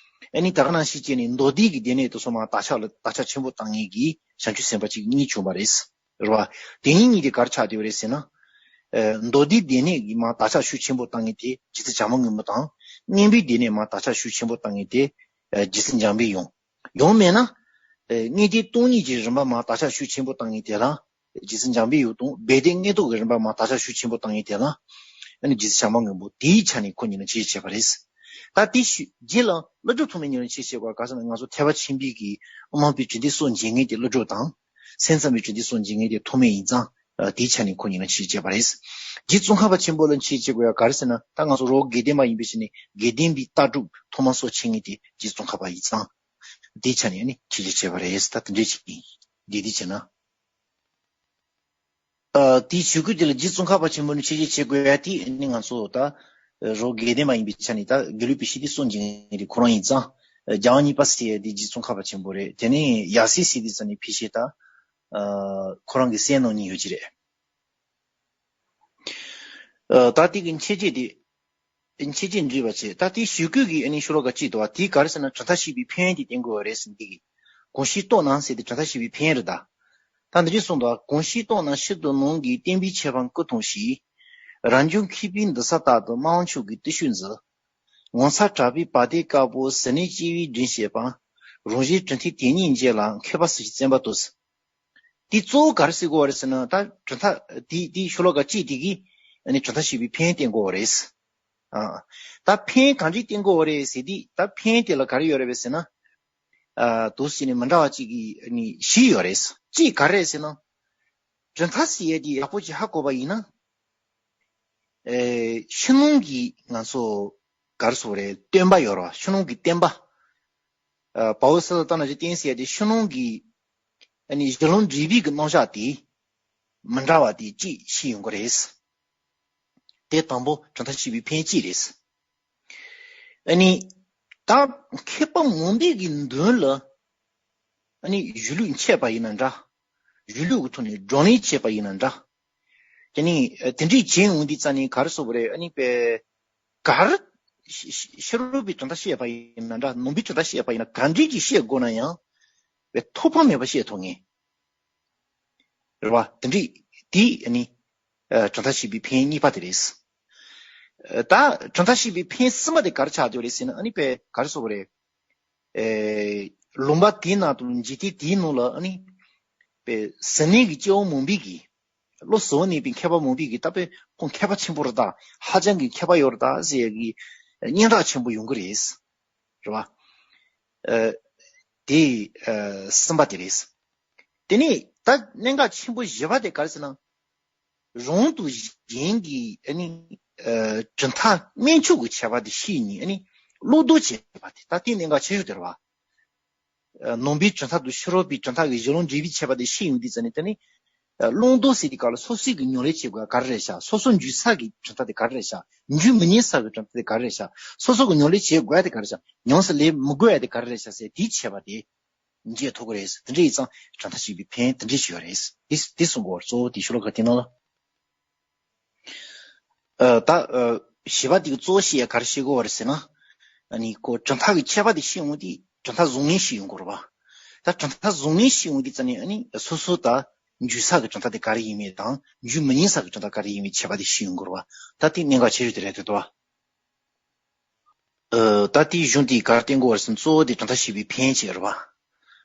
ཨ་ནི་ད་ག་ནང་བཞིན་བྱས་ནས་མདོ་སྡེ་གི་སྡེ་སྣོད་དེ་ཚོ་མར་དག་ཆ་ལ་དག་ཆ་ཆེན་པོ་བཏང་མཁན་གྱི་བྱང་ཆུབ་སེམས་དཔའ་གཅིག་གཉིས་བྱུང་བ་རེད། རེད་བ། དེ་གཉིས་གཉིས་དེ་ག་རེ་ཆགས་བསྡད་པ་རེད་ཟེར་ན། ཨ། མདོ་སྡེ་སྡེ་སྣོད་ཀྱི་མར་དག་ཆ་ཤུགས་ཆེན་པོ་བཏང་མཁན་དེ་རྗེ་བཙུན་བྱམས་པ་མགོན་པོ་དང་། མངོན་པའི་སྡེ་སྣོད་མར་དག་ཆ་ཤུགས་ཆེན་པོ་བཏང་མཁན་དེ་ཨ་རྗེ་བཙུན་འཇམ་པའི་དབྱངས། ཡང་མིན་ན། ཨ། མངོན་བརྟན་སྟོང་ཉིད་ཀྱི་རིམ་པ་མར་དག་ཆ་ཤུགས་ཆེན་པོ་བཏང་མཁན་དེ་ལ་རྗེ་བཙུན་འཇམ་པའི་དབྱངས་དང་། སྦས་དེ་མངོན་རྟོགས་ཀྱི་རིམ་པ་མར་དག་ཆ་ཤུགས་ཆེན་པོ་བཏང་མཁན་དེ་ལ་ཨ་ནི་རྗེ་བཙུན་བྱམས་པ་མགོན་པོ། དེའི་ཆ་ནས་ཁོ་གཉིས་ལ་ཕྱེ་བྱས་བྱས་པ་རེད། ད་དེ་ཞུ་རྗེས་ལ་ཀླུ་སྒྲུབ་ཐོགས་མེད་གཉིས་ལ་ཕྱེ་བྱས་པ་ག་ཟེར་ན། ང་ཚོ་ཐེག་པ་ཆེན་པོའི་གི་དབུ་མ་པའི་དྲིན་ལྡན་སངས་རྒྱས་མཁན་དེ་ཀླུ་སྒྲུབ་དང་། སེམས་ཙམ་པའི་དྲིན་ལྡན་སངས་རྒྱས་མཁན་དེ་ཐོགས་མེད་ཡིན་ཙང་། ཨ། དེའི་ཆ་ནས་ཁོ་གཉིས་ལ་ཕྱེ་བྱས་བྱས་པ་རེད། རྗེ་ཙོང་ཁ་པ་ཆེན་པོ་ལ་ཕྱེ་བྱས་དགོས་ཡ་ག་རེ་ཟེར་ན། ད་ང་ཚོ་རོགས་དགེ་ལྡན་པ་ཡིན་པའི་ཕྱིར་ནས་དགེ་ལྡན་པའི་ལྟ་གྲུབ་ཐོག་མར་སྲོག་ཕྱེ་མཁན་དེ་རྗེ་ཙོང་ཁ་པ་ཡིན་ཙང་། དེའི་ཆ་ནས་ནི་ཕྱེ་བྱས་བྱས་པ་རེད། ད་དེ་འདྲས་ཅིག་ཡིན། འདི་འདི་བྱས་ན། ཨ། དེའི་ཞུ་སྐུལ་དེ་ལ་རྗེ་ཙོང་ཁ་པ་ཆེན་པོ་ནས་ཕྱེ་བྱས་བྱས་དགོས་ཡ་དེ་ནི་ང་ཚོ་ད་རོགས་དགེ་ལྡན་པ་ཡིན་པའི་ཆ་ནས། ད་དགེ་ལུགས་པའི་ཤེས་ལྡན་སངས་རྒྱས་མཁན་དེ་ཁོ་རང་ཡིན་ཙང་། ཨ། རྒྱལ་དབང་གཉིས་པ་ཟེར་ཡ་དེ་རྗེ་ཙོང་ཁ་པ་ཆེན་པོ་རེད། དེ་ནས་ཡབ་སྲས་ཟེར་དེ་ཙམ་ནས་ཕལ་ཆེར་ད། ཨ། ཁོ་རང་གི་སྲས་རྣམ་གཉིས་ཡོད་ཀྱི་རེད། ཨ། ད་དེ་གི་འཆད་རྩོད་དེ། འཆད་རྩོད་འགྲིག་པ་བྱས། ད་དེ་ཞུ་སྐུལ་གྱི་ཨ་ནི་ཤོ་ལོ་ཀ་གཅིག་འདུག་བ། དེ་ག་རེ་ཟེར་ན། གྲུབ་མཐའ་བཞི་པའི་ཕན་ཡོན་དེ་བསྟན་དགོས་པ་རེད་ཟེར། འདི་གི་གང་ཞིག་རྟོགས་ན་ཟེར་དེ་གྲུབ་མཐའ་བཞི་པའི་ཕན་ཡོན་རེད་ད། ད་འདི་འདྲས་གསུངས་འདུག་བ། གང་ཞིག་རྟོགས་ན་ཕྱིར་དུ་ནམ་གྱི་བསྟན་པའི་ཁྱད་པར་ཀུན་མཐོང་ཞིང་། རབ་འབྱམས་མཁས་པའི་འདུན་ས་རྟག་ཏུ་སྨྲ་བ་མཆོག་གི་བརྟུལ་ཞུགས་མཛོད། ངོ་མཚར་གྲགས་པའི་བ་དན་དཀར་པོ་ཟིལ་གནོན་སྐྱེ་བོའི་དྲིན་བཤད་པ། རང་གཞན་གྲུབ་མཐའི་དེ་ཉིད་འབྱེད་ལ་མཁས་པ་སུ་ཞིག་བརྩོན་པ་ལྟོས། དེ་གཙོ་བོ་ག་རེ་ཟེར་དགོས་པ་རེད་ཟེར་ན། ད་གྲུབ་མཐའ་དེ་དེ་ཤོ་ལོ་ཀ་གཅིག་དེ་གིས་ཨ་ནི་གྲུབ་མཐའ་བཞི་པའི་ཕན་ཡོན་བསྟན་དགོས་པ་རེད། ཨ། ད་ཕན་ཡོན་གང་འདྲས་བསྟན་དགོས་པ་རེད་ཟེར་དུས། ད་ཕན་ཡོན་དེ་ལ་ག་རེ་ཡོད་རེད་པས་ཟེར་ན། ཨ། འདུག་སེ་ནི་མི་འདྲ་བ་གཅིག་གི་ཨ་ནི་བཞི་ཡོད་རེད། གཅིག་ག་རེ་རེད་ཟེར་ན། གྲུབ་མཐའ་ཟེར་ཡས་དེ་ཡག་པོ་ཅིག་ཧ་གོ་བ་ཡིན་ན། ཨེ། ཕྱི་ནང་གི་ང་ཚོ་ག་རེ་ཟེར་དགོས་རེད། སྟོན་པ་ཡོད་རེད་བ། ཕྱི་ནང་གི་བསྟན་པ། ཨ། བལ་པོ་སི་ལ་ལྟ་ན་ཅིག་བསྟན་ཟེར་ཡ་དེ་ཕྱི་ནང་གི་ཨ་ནི་གཞི་ལམ་འབྲས་བུའི་གི་རྣམ་གཞག་དེ་མི་འདྲ་བ་དེ་གཅིག་ཤེས་ཡོང་གི་རེད། དེ་དང་པོ་གྲུབ་མཐའ་བཞི་པའི་ཕན་ཡོན་གཅིག་རེད། ཨ་ནི་ད་མཁས་པ་མང་པོའི་གི་མདུན་ལ་ཨ་ནི་གཞུང་ལུགས་འཆད་པ་ཡིན་ན་འདྲ། གཞུང་ལུགས་ཀྱི་ཐོག་ནས་བགྲོ་གླེང་བྱས་པ་ཡིན་ན་འདྲ། དེ་ནི་དེ་འདྲས་བྱས་ཡོང་དུས་ཙ་ནས་ག་རེ་ཟེར་དགོས་རེད། ཨ་ནི་པའི་ག་རེ་ཕྱི་ཕྱི་རོལ་པའི་གྲུབ་མཐའ་བཤད་པ་ཡིན་ན་འདྲ། ནང་པའི་གྲུབ་མཐའ་བཤད་པ་ཡིན་ན། ག་འདྲས་ཀྱིས་བཤད་དགོས་ན་ཡང་པའི་ཐོགས་ཕམ་མེད་པར་བཤད་ཐུབ་ངེས་རེད་བ། དེ་འདྲས་དེ་ཨ་ནི་ཨ་གྲུབ་མཐའ་བཞི་པའི་ཕན་ཡོན་གཉིས་པ་དེ་རེད། ཨ། ད་གྲུབ་མཐའ་བཞི་པའི་ཕན་ཡོན་གསུམ་པ་དེ་ག་རེ་ཆགས་བསྡད་པ་རེད་ཟེར་ན། ཨ་ནི་པའི་ག་རེ་ཟེར་དགོས་རེད། ཨེ། ལུང་པ་དེའི་ནང་དུ་འཇིག་རྟེན་དེའི་ནང་ལ་ཨ་ནི་པའི་ཟིལ་གནོན་གྱི་སྐྱེ་བོ་མང་པོའི་གི། བློ་གཟུ་བོར་གནས་པའི་མཁས་པ་མང་པོའི་གི། ད་པའི་ཁོང་མཁས་པ་ཆེན་པོ་རེད་ད། ཧ་ཅང་གི་མཁས་པ་ཡོད་རེད་ད་ཟེར་ཡ་གི་སྙན་གྲགས་ཆེན་པོ་ཡོང་གི་རེད། རེད་བ། ཨ། དེ་ཨ་གསུམ་པ་དེ་རེད། དེ་ནས་ད་གནད་འགག་ཆེན་པོ་བཞི་པ་དེ་ག་རེ་ཟེར་ན། རང་དང་གཞན་གྱི་ཨ་ནི་ཨ་གྲུབ་མཐའ་དམན་ཕྱོགས་ཀྱི་ཁྱད་པར་དེ་ཤེས་ནས་ཨ་ནི་བློ་ལྡོག་བྱེད་པ་དེ། ད་དེ་གནད་འགག་ཆེ་ཤོས་དེ་རེད་བ། ཨ། ནང་པའི་གྲུབ་མཐའ་དང་ཕྱི་རོལ་པའི་གྲུབ་མཐའ་གི་གཞི་ལམ་འབྲས་བུའི་ཁྱད་པར་དེ་ཤེས་ཡོང་དུས་ཙ་ནས། དེ་ནི་ཨ་བླང་དོར་ཟེར་དུས་སྐབས་ལ་སོ་སོས་ཀྱི་ཉམས་ལེན་བྱེད་དགོས་ག་རེ་རེད་ཤག་སོ་སོ་འཇུག་ས་གི་གྲུབ་མཐའ་དེ་ག་རེ་རེད་ཤག་འཇུག་མི་ཉན་ས་གི་གྲུབ་མཐའ་དེ་ག་རེ་རེད་ཤག་སོ་སོ་གི་ཉམས་ལེན་བྱེད་དགོས་ཡ་དེ་ག་རེ་རེད་ཤག་ཉམས་སུ་ལེན་མི་དགོས་ཡ་དེ་ག་རེ་རེད་ཤག་ཟེར། དེའི་ཁྱད་པར་དེ་འབྱེད་ཐུབ་ཀྱི་རེད། དེ་འདྲ་ཡིན་ཙང་གྲུབ་མཐའ་བཞི་པའི་ཕན་ཡོན་དེ་འདྲ་ཞིག་ཡོད་རེད། དེ་དེ་གསུང་གི་ཡོད་རེད། གཙོ་བོ་དེ་ཤོ་ལོ་ཀ་དེ་ནང་ལ། ཨ། ད་ཨ་བཞི་པ་དེ་གི་གཙོ་བོ་བཤད་ཡ་ག་རེ་བཤད་དགོས་པ་རེད་ཟེར་ན། ཨ་ནི་ཁོ་གྲུབ་མཐའ་གི་ཁྱད་པར་དེ་ཤེས་ཡོང་དུས་གྲུབ་མཐའ་བཟང་ངན་ཤེས་ཡོང་གི་རེད་བ། ད་གྲུབ་མཐའ་བཟང་ངན་ཤེས་ཡོང་དུས་ཙ་ནས་ཨ་ནི་སོ་སོ་ད་འཇུག་ས་གི་གྲུབ་མཐའ་དེ་ག་རེ་ཡིན་མིན་དང་འཇུག་མི་ཉན་ས་གི་གྲུབ་མཐའ་ག་རེ་ཡིན་མིན་ཁྱད་པར་དེ་ཤེས་ཡོང་གི་རེད་བ། ད་དེ་གནད་འགག་ཆེ་ཤོས་དེ་རེད་འདུག་བ། ཨ། ད་དེའི་གཞུང་དེ་ག་རེ་བསྟན་དགོས་པ་རེད་ཟེར་ན། གཙོ་བོ་དེ་གྲུབ་མཐའ་བཞི་པའི་ཕན་ཡོན་ཅིག་རེད་བ།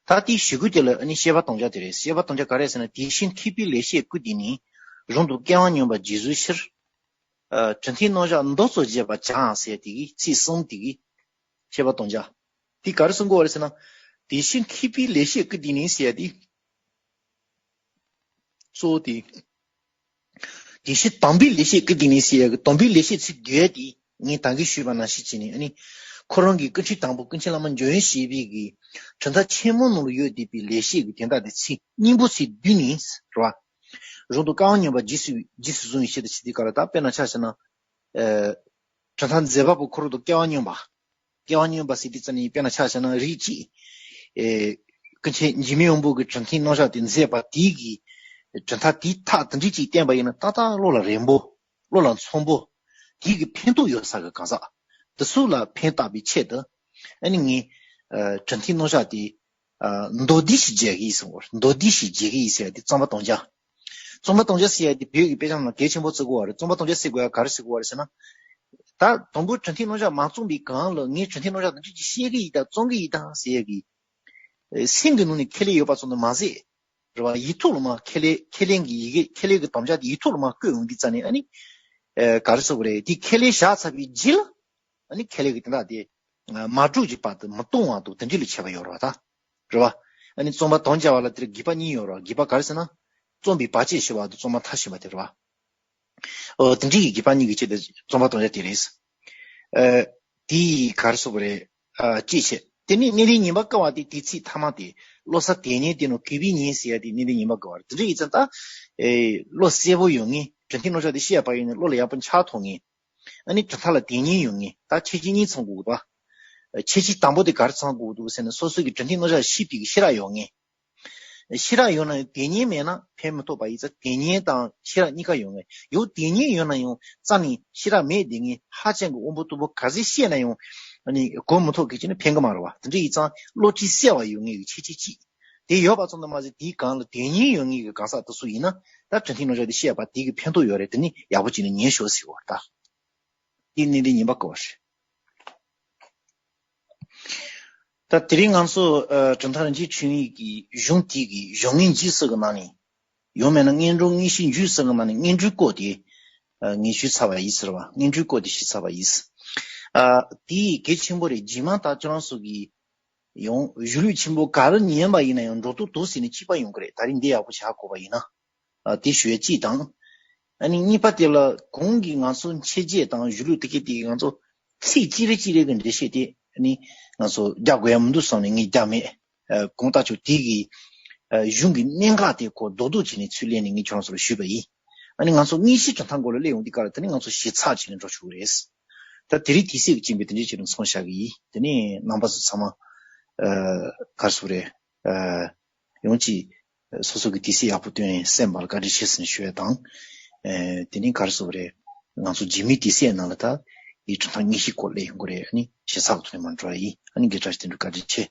ད་དེའི་ཞུ་སྐུལ་དེ་ལ་ཨ་ནི་བཤད་པ་དང་བཅས་དེ་རེད། བཤད་པ་དང་བཅས་ག་རེ་ཟེར་ན། དེ་བཞིན་མཁས་པའི་ལེགས་བཤད་ཀུན་བསྡུས་ནས། རང་དང་སྐལ་བ་མཉམ་པར་རྗེས་བཟུང་ཕྱིར། ཨ། གྲུབ་མཐའི་རྣམ་གཞག་མདོ་ཙམ་བརྗོད་པར་བྱ་ཟེར་ཡ་དེ་གི་ཚིག་གསུམ་དེ་གི་བཤད་པ་དང་བཅས། དེ་ག་རེ་གསུང་དགོས་པ་རེད་ཟེར་ན། དེ་བཞིན་མཁས་པའི་ལེགས་བཤད་ཀུན་བསྡུས་ནས་ཟེར་ཡ་དེ། གཙོ་བོ་དེ། དེ་བཞིན་དམ་པའི་ལེགས་བཤད་ཀུན་བསྡུས་ནས་ཟེར་ཡ་གི་དམ་པའི་ལེགས་བཤད་ཚིག་བསྡུས་ཡ་དེ་ངས་ད་གིན་ཞུས་པ་ནང་བཞིན་བྱས་ནས། ཨ་ནི་ཁོ་རང་གི་སྐུ་ཕྲེང་དང་པོ་ཀུན་མཁྱེན་བླ་མ་འཇམ་དབྱངས་བཞད་པའི་གི་གྲུབ་མཐའ་ཆེན་མོ་ནང་ལ་ཡོད་བསྡད་པའི་ལེགས་བཤད་ཀྱི་དོན་དག་དེ་ཚིག་སྙིང་པོ་ཚིག་བསྡུས་ནས་རེད་བ། རང་དང་སྐལ་བ་མཉམ་པར་རྗེས་སུ་རྗེས་སུ་བཟུང་བའི་ཕྱིར་དུ་ཟེར་དུས་སྐབས་ལ། ད་དཔེར་ན་ཆ་བཞག་ན། ཨ། གྲུབ་མཐའ་མཛད་པ་པོ་ཁོ་རང་དང་སྐལ་བ་མཉམ་པ། སྐལ་བ་མཉམ་པ་ཟེར་དུས་ཙ་ནས་དཔེར་ན་ཆ་བཞག་ན་རིགས་གཅིག་ཨེ། ཀུན་མཁྱེན་འཇིགས་མེད་དབང་པོ་གིས་གྲུབ་མཐའི་རྣམ་གཞག་དེ་མཛད་པ་དེའི་གི་གྲུབ་མཐའ་དེའི་མཐའ་དེ་འདྲ་ཅིག་བསྟན་པ་ཡིན་ན། ཏག་ཏག་བློ་ལ་རན་པོ། བློ་ལ་འཚམ་པོ། དེའི་གི་ཕན་ཐོགས་ཡོད་ས་གི་གང་ཟག་དེ་ཚོ་ལ་ཕན་བཏགས་པའི་ཆེད་དུ། ཨ་ནི་ངས་ཨ་གྲུབ་མཐའི་རྣམ་གཞག་དེ་ཨ་མདོར་བསྡུས་ཤིག་བརྗོད་ཀྱི་ཡིན་གསུངས་པ། མདོར་བསྡུས་ཤིག་བརྗོད་ཀྱི་ཡིན་ཟེར་ཡ་དེ་རྩོམ་པ་དམ་བཅའ། རྩོམ་པ་དམ་བཅའ་ཟེར་ཡ་དེ་བོད་ཀྱི་དཔེ་ཆ་ནང་གལ་ཆེན་པོ་བརྩི་དགོས་པ་རེད། རྩོམ་པ་དམ་བཅའ་ཟེར་དགོས་ཡ་ག་རེ་ཟེར་དགོས་པ་རེད་ཟེར་ན། ད་དང་པོ་གྲུབ་མཐའི་རྣམ་གཞག་མ་རྩོམ་པའི་སྒང་ལ་ངས་གྲུབ་མཐའི་རྣམ་གཞག་དེ་འདྲ་ཅིག་བཤད་ཀྱི་ཡིན་ད་རྩོམ་གྱི་ཡིན་ད་ཟེར་ཡ་གི་སེམས་ཀྱི་ནང་ནས་ཁས་ལེན་ཡོད་པ་ཙམ་དུ་མ་ཟད། རེད་བ། ཡིག་ཐོག་ལ་མར་ཁས་ལེན་ཁས་ལེན་གྱི་ཡི་གེ་ཁས་ལེན་གྱི་དམ་བཅའ་དེ་ཡིག་ཐོག་ལ་མར་བཀོད་ཡོང་དུས་ཙ་ནས་ཨ་ནི། ཨེ་ག་རེ་ཟེར་དགོས་རེད། དེ་ཁས་ལེན་བཞག་ཚར་བའི་རྗེས་ལ་ཨ་ནི་ཁས་ལེན་གྱི་དེ་འདྲ་དེ་མ་གྲུབ་ཀྱི་བར་དུ་མི་གཏོང་བར་དུ་དེ་འདྲ་ལ་བྱས་པ་ཡོད་རེད་བ་ད། རེད་བ། ཨ་ནི་རྩོམ་པ་དམ་བཅའ་བ་ལ་དེར་དགོས་པ་གཉིས་ཡོད་རེད་བ། དགོས་པ་ག་རེ་ཟེར་ན། རྩོམ་པའི་བར་ཆད་ཞི་བ་དང་རྩོམ་པ་མཐའ་ཞི་བ་དེ་རེད་བ། ཨོ་དེ་འདྲའི་དགོས་པ་གཉིས་ཀྱི་ཆེད་དུ་རྩོམ་པ་དམ་བཅའ་དེ་རེད། ཨ་དེ་ག་རེ་ཟེར་དགོས་རེད། ཨ་གཅིག་བྱས། དེ་ནས་གནས་བརྟན་ཉི་མ་དགའ་བ་དེ་དེ་ཚིག་ཐ་མ་དེ་བློ་གསར་དེ་ཉིད་དེ་ནོ་གུས་པའི་ཉིན་ཟེར་ཡ་དེ་གནས་བརྟན་ཉི་མ་དགའ་བ་རེད། དེ་འདྲ་ཡིན་ཙང་ད་ཨེ་བློ་གསལ་པོ་ཡོང་ངེས། གྲུབ་མཐའི་རྣམ་གཞག་དེ་ཤེས་ཡ་པ་ཡིན་ན་བློ་ལ་ཡག་པོ་འཆར་ཐུབ་ངེས། ཨ་ནི་གྲུབ་མཐའ་ལ་དེ་ཉིད་ཡོང་ངེས། ད་ཁྱད་ཆོས་གཉིས་ཚང་དགོས་པ། ཁྱད་ཆོས་དང་པོ་དེ་ག་རེ་ཚང་དགོས་འདུག་ཟེར་ན་སོ་སོ་གི་གྲུབ་མཐའི་རྣམ་གཞག་ཤེས་པའི་གི་ཤེས་རབ་ཡོང་ངེས། ཤེས་རབ་ཡོད་ན་ཡང་དེ་ཉིད་མེད་ན་ཕན་མི་ཐོགས་པ་ཡིན་ཙང་དེ་ཉིད་དང་ཤེས་རབ་གཉིས་ཀ་ཡོད་ངེས། ཡང་དེ་ཉིད་ཡོད་ན་ཡང་རྩ་ནས་ཤེས་རབ་མེད་དེ་ངས་ཧ་ཅང་གི་དབང་པོ་རྟུལ་པོ་ག་ཚོད་བཤད་ན་ཡང་ཨ་ནི་གོ་མི་ཐོགས་གི་ཅི་ནི་ཕན་གི་མ་རེད་བ། དེ་འདྲ་ཡིན་ཙང་བློ་གྲོས་གསལ་བ་ཡོད་ངེས་ཀྱི་ཁྱད་ཆོས་གཅིག་དེ་ཡོད་པ་ཙམ་དུ་མ་ཟད་དེའི་སྒང་ལ་དེ་ཉིད་ཡོད་ངེས་ཀྱི་གང་ཟག་དེ་ཚོ་ཡིན་ན་ད་གྲུབ་མཐའི་རྣམ་གཞག་དེ་བཤད་པ་དེ་གི་ཕན་ཐོགས་ཡོད་རེད། དེ་ནི་ཡག་པོ་བྱས་ནས་ཉན་ཤོག་ཟེར་བ་ད། དེ་གནད་དོན་ངན་པ་གོ་བ་རེད། ད་དེ་རིང་ང་ཚོ་ཨ་གྲུབ་མཐའ་རིན་ཆེན་འབྱུང་བའི་གི་གཞུང་དེ་གི་གཞུང་ངེས་འབྱེད་ཟེར་གི་ནང་ནས་ཡང་མིན་ན་སྔོན་འགྲོ་དངོས་གཞིའི་རྒྱུད་ཟེར་གི་ནང་ནས་སྔོན་འགྲོའི་སྐོར་དེ་ཨ་ངས་ཞུས་ཚར་བ་ཡིན་ཟེར་བ། སྔོན་འགྲོའི་སྐོར་དེ་ཞུས་ཚར་བ་ཡིན། ཨ་དེ་གལ་ཆེན་པོ་རེད། རྗེས་མ་ད་ཁྱོད་རང་ཚོ་གི་ཡང་གཞུང་ལུགས་ཆེན་པོ་ག་རེ་ཉན་པ་ཡིན་ན་ཡང་འགྲོ་ལྡོག་འདུག་ཟེར་ནས་གཅིག་པ་ཡོང་གི་རེད། ད་རིང་འདི་ཡག་པོ་བྱ་དགོས་པ་ཡིན་ན། ཨ་དེ་ཞུ་ཡ་གཅིག་དང་། ཨ་ནི་གཉིས་པ་དེ་ལ་གོང་གི་ང་ཚོ་འཆད་བྱེད་དང་གཞུང་ལུགས་དེ་གའི་དེ་གའི་ང་ཚོ་ཚིག་གཅིག་རེ་གཅིག་རེ་གི་འགྲེལ་བཤད་དེ་ཨ་ནི་ང་ཚོ་རྒྱག་དགོས་ཡ་མི་འདུག་བསམ་ནས་ངས་རྒྱག་མེད། ཨ་གོང་ལྟ་ཆོག་དེ་གི་ཨ་གཞུང་གི་གནད་འགག་དེ་གོ་རྡོག་རྡོག་བྱས་ནས་ཚུར་ལེན་ནས་ངས་ཁྱོད་རང་ཚོ་ལ་ཞུས་པ་ཡིན། ཨ་ནི་ང་ཚོ་དངོས་གཞི་གྲུབ་མཐའ་སྐོར་ལ་སླེབས་ཡོང་དུས་སྐབས་ལ་དེ་ནི་ང་ཚོ་ཞིབ་ཚགས་བྱས་ནས་འགྲོ་ཆོག་གི་རེད། ད་དེ་རིང་དུས་ཚོད་ཀྱི་རྐྱེན་པས་དེ་འདྲའི་བྱས་ནས་མཚམས་བཞག་གི་ཡིན། དེ་ནས་རྣམ་པ་ཚོ་ཚང་མ་ཨ་ག་རེ་ཟེར་དགོས་རེད། ཨ་ཡོང་གཅིག་སོ་སོ་གི་དུས་ཚོད་ཡག་པོ་བཏོན་གསན་པར་བཀའ་དྲིན་ཆེ་ཟེར་ནས་ཞུ་ཡ་དང་། ཨེ་དེ་ནས་ག་རེ་ཟེར་དགོས་རེད། ང་ཚོ་རྗེས་མའི་དུས་ཚོད་ནང་ལ་ད་འདིའི་གྲུབ་མཐའ་དངོས་གཞིའི་སྐོར་སླེབས་ཡོང་གི་རེད། ཨ་ནི་ཞིབ་ཚགས་ཐོག་ནས་མར་འགྲོ་ཡ་ཡིན། ཨ་ནི་དགེ་ཕྲུག་ཚོ་དེ་འདྲ་བཀའ་དྲིན་ཆེ།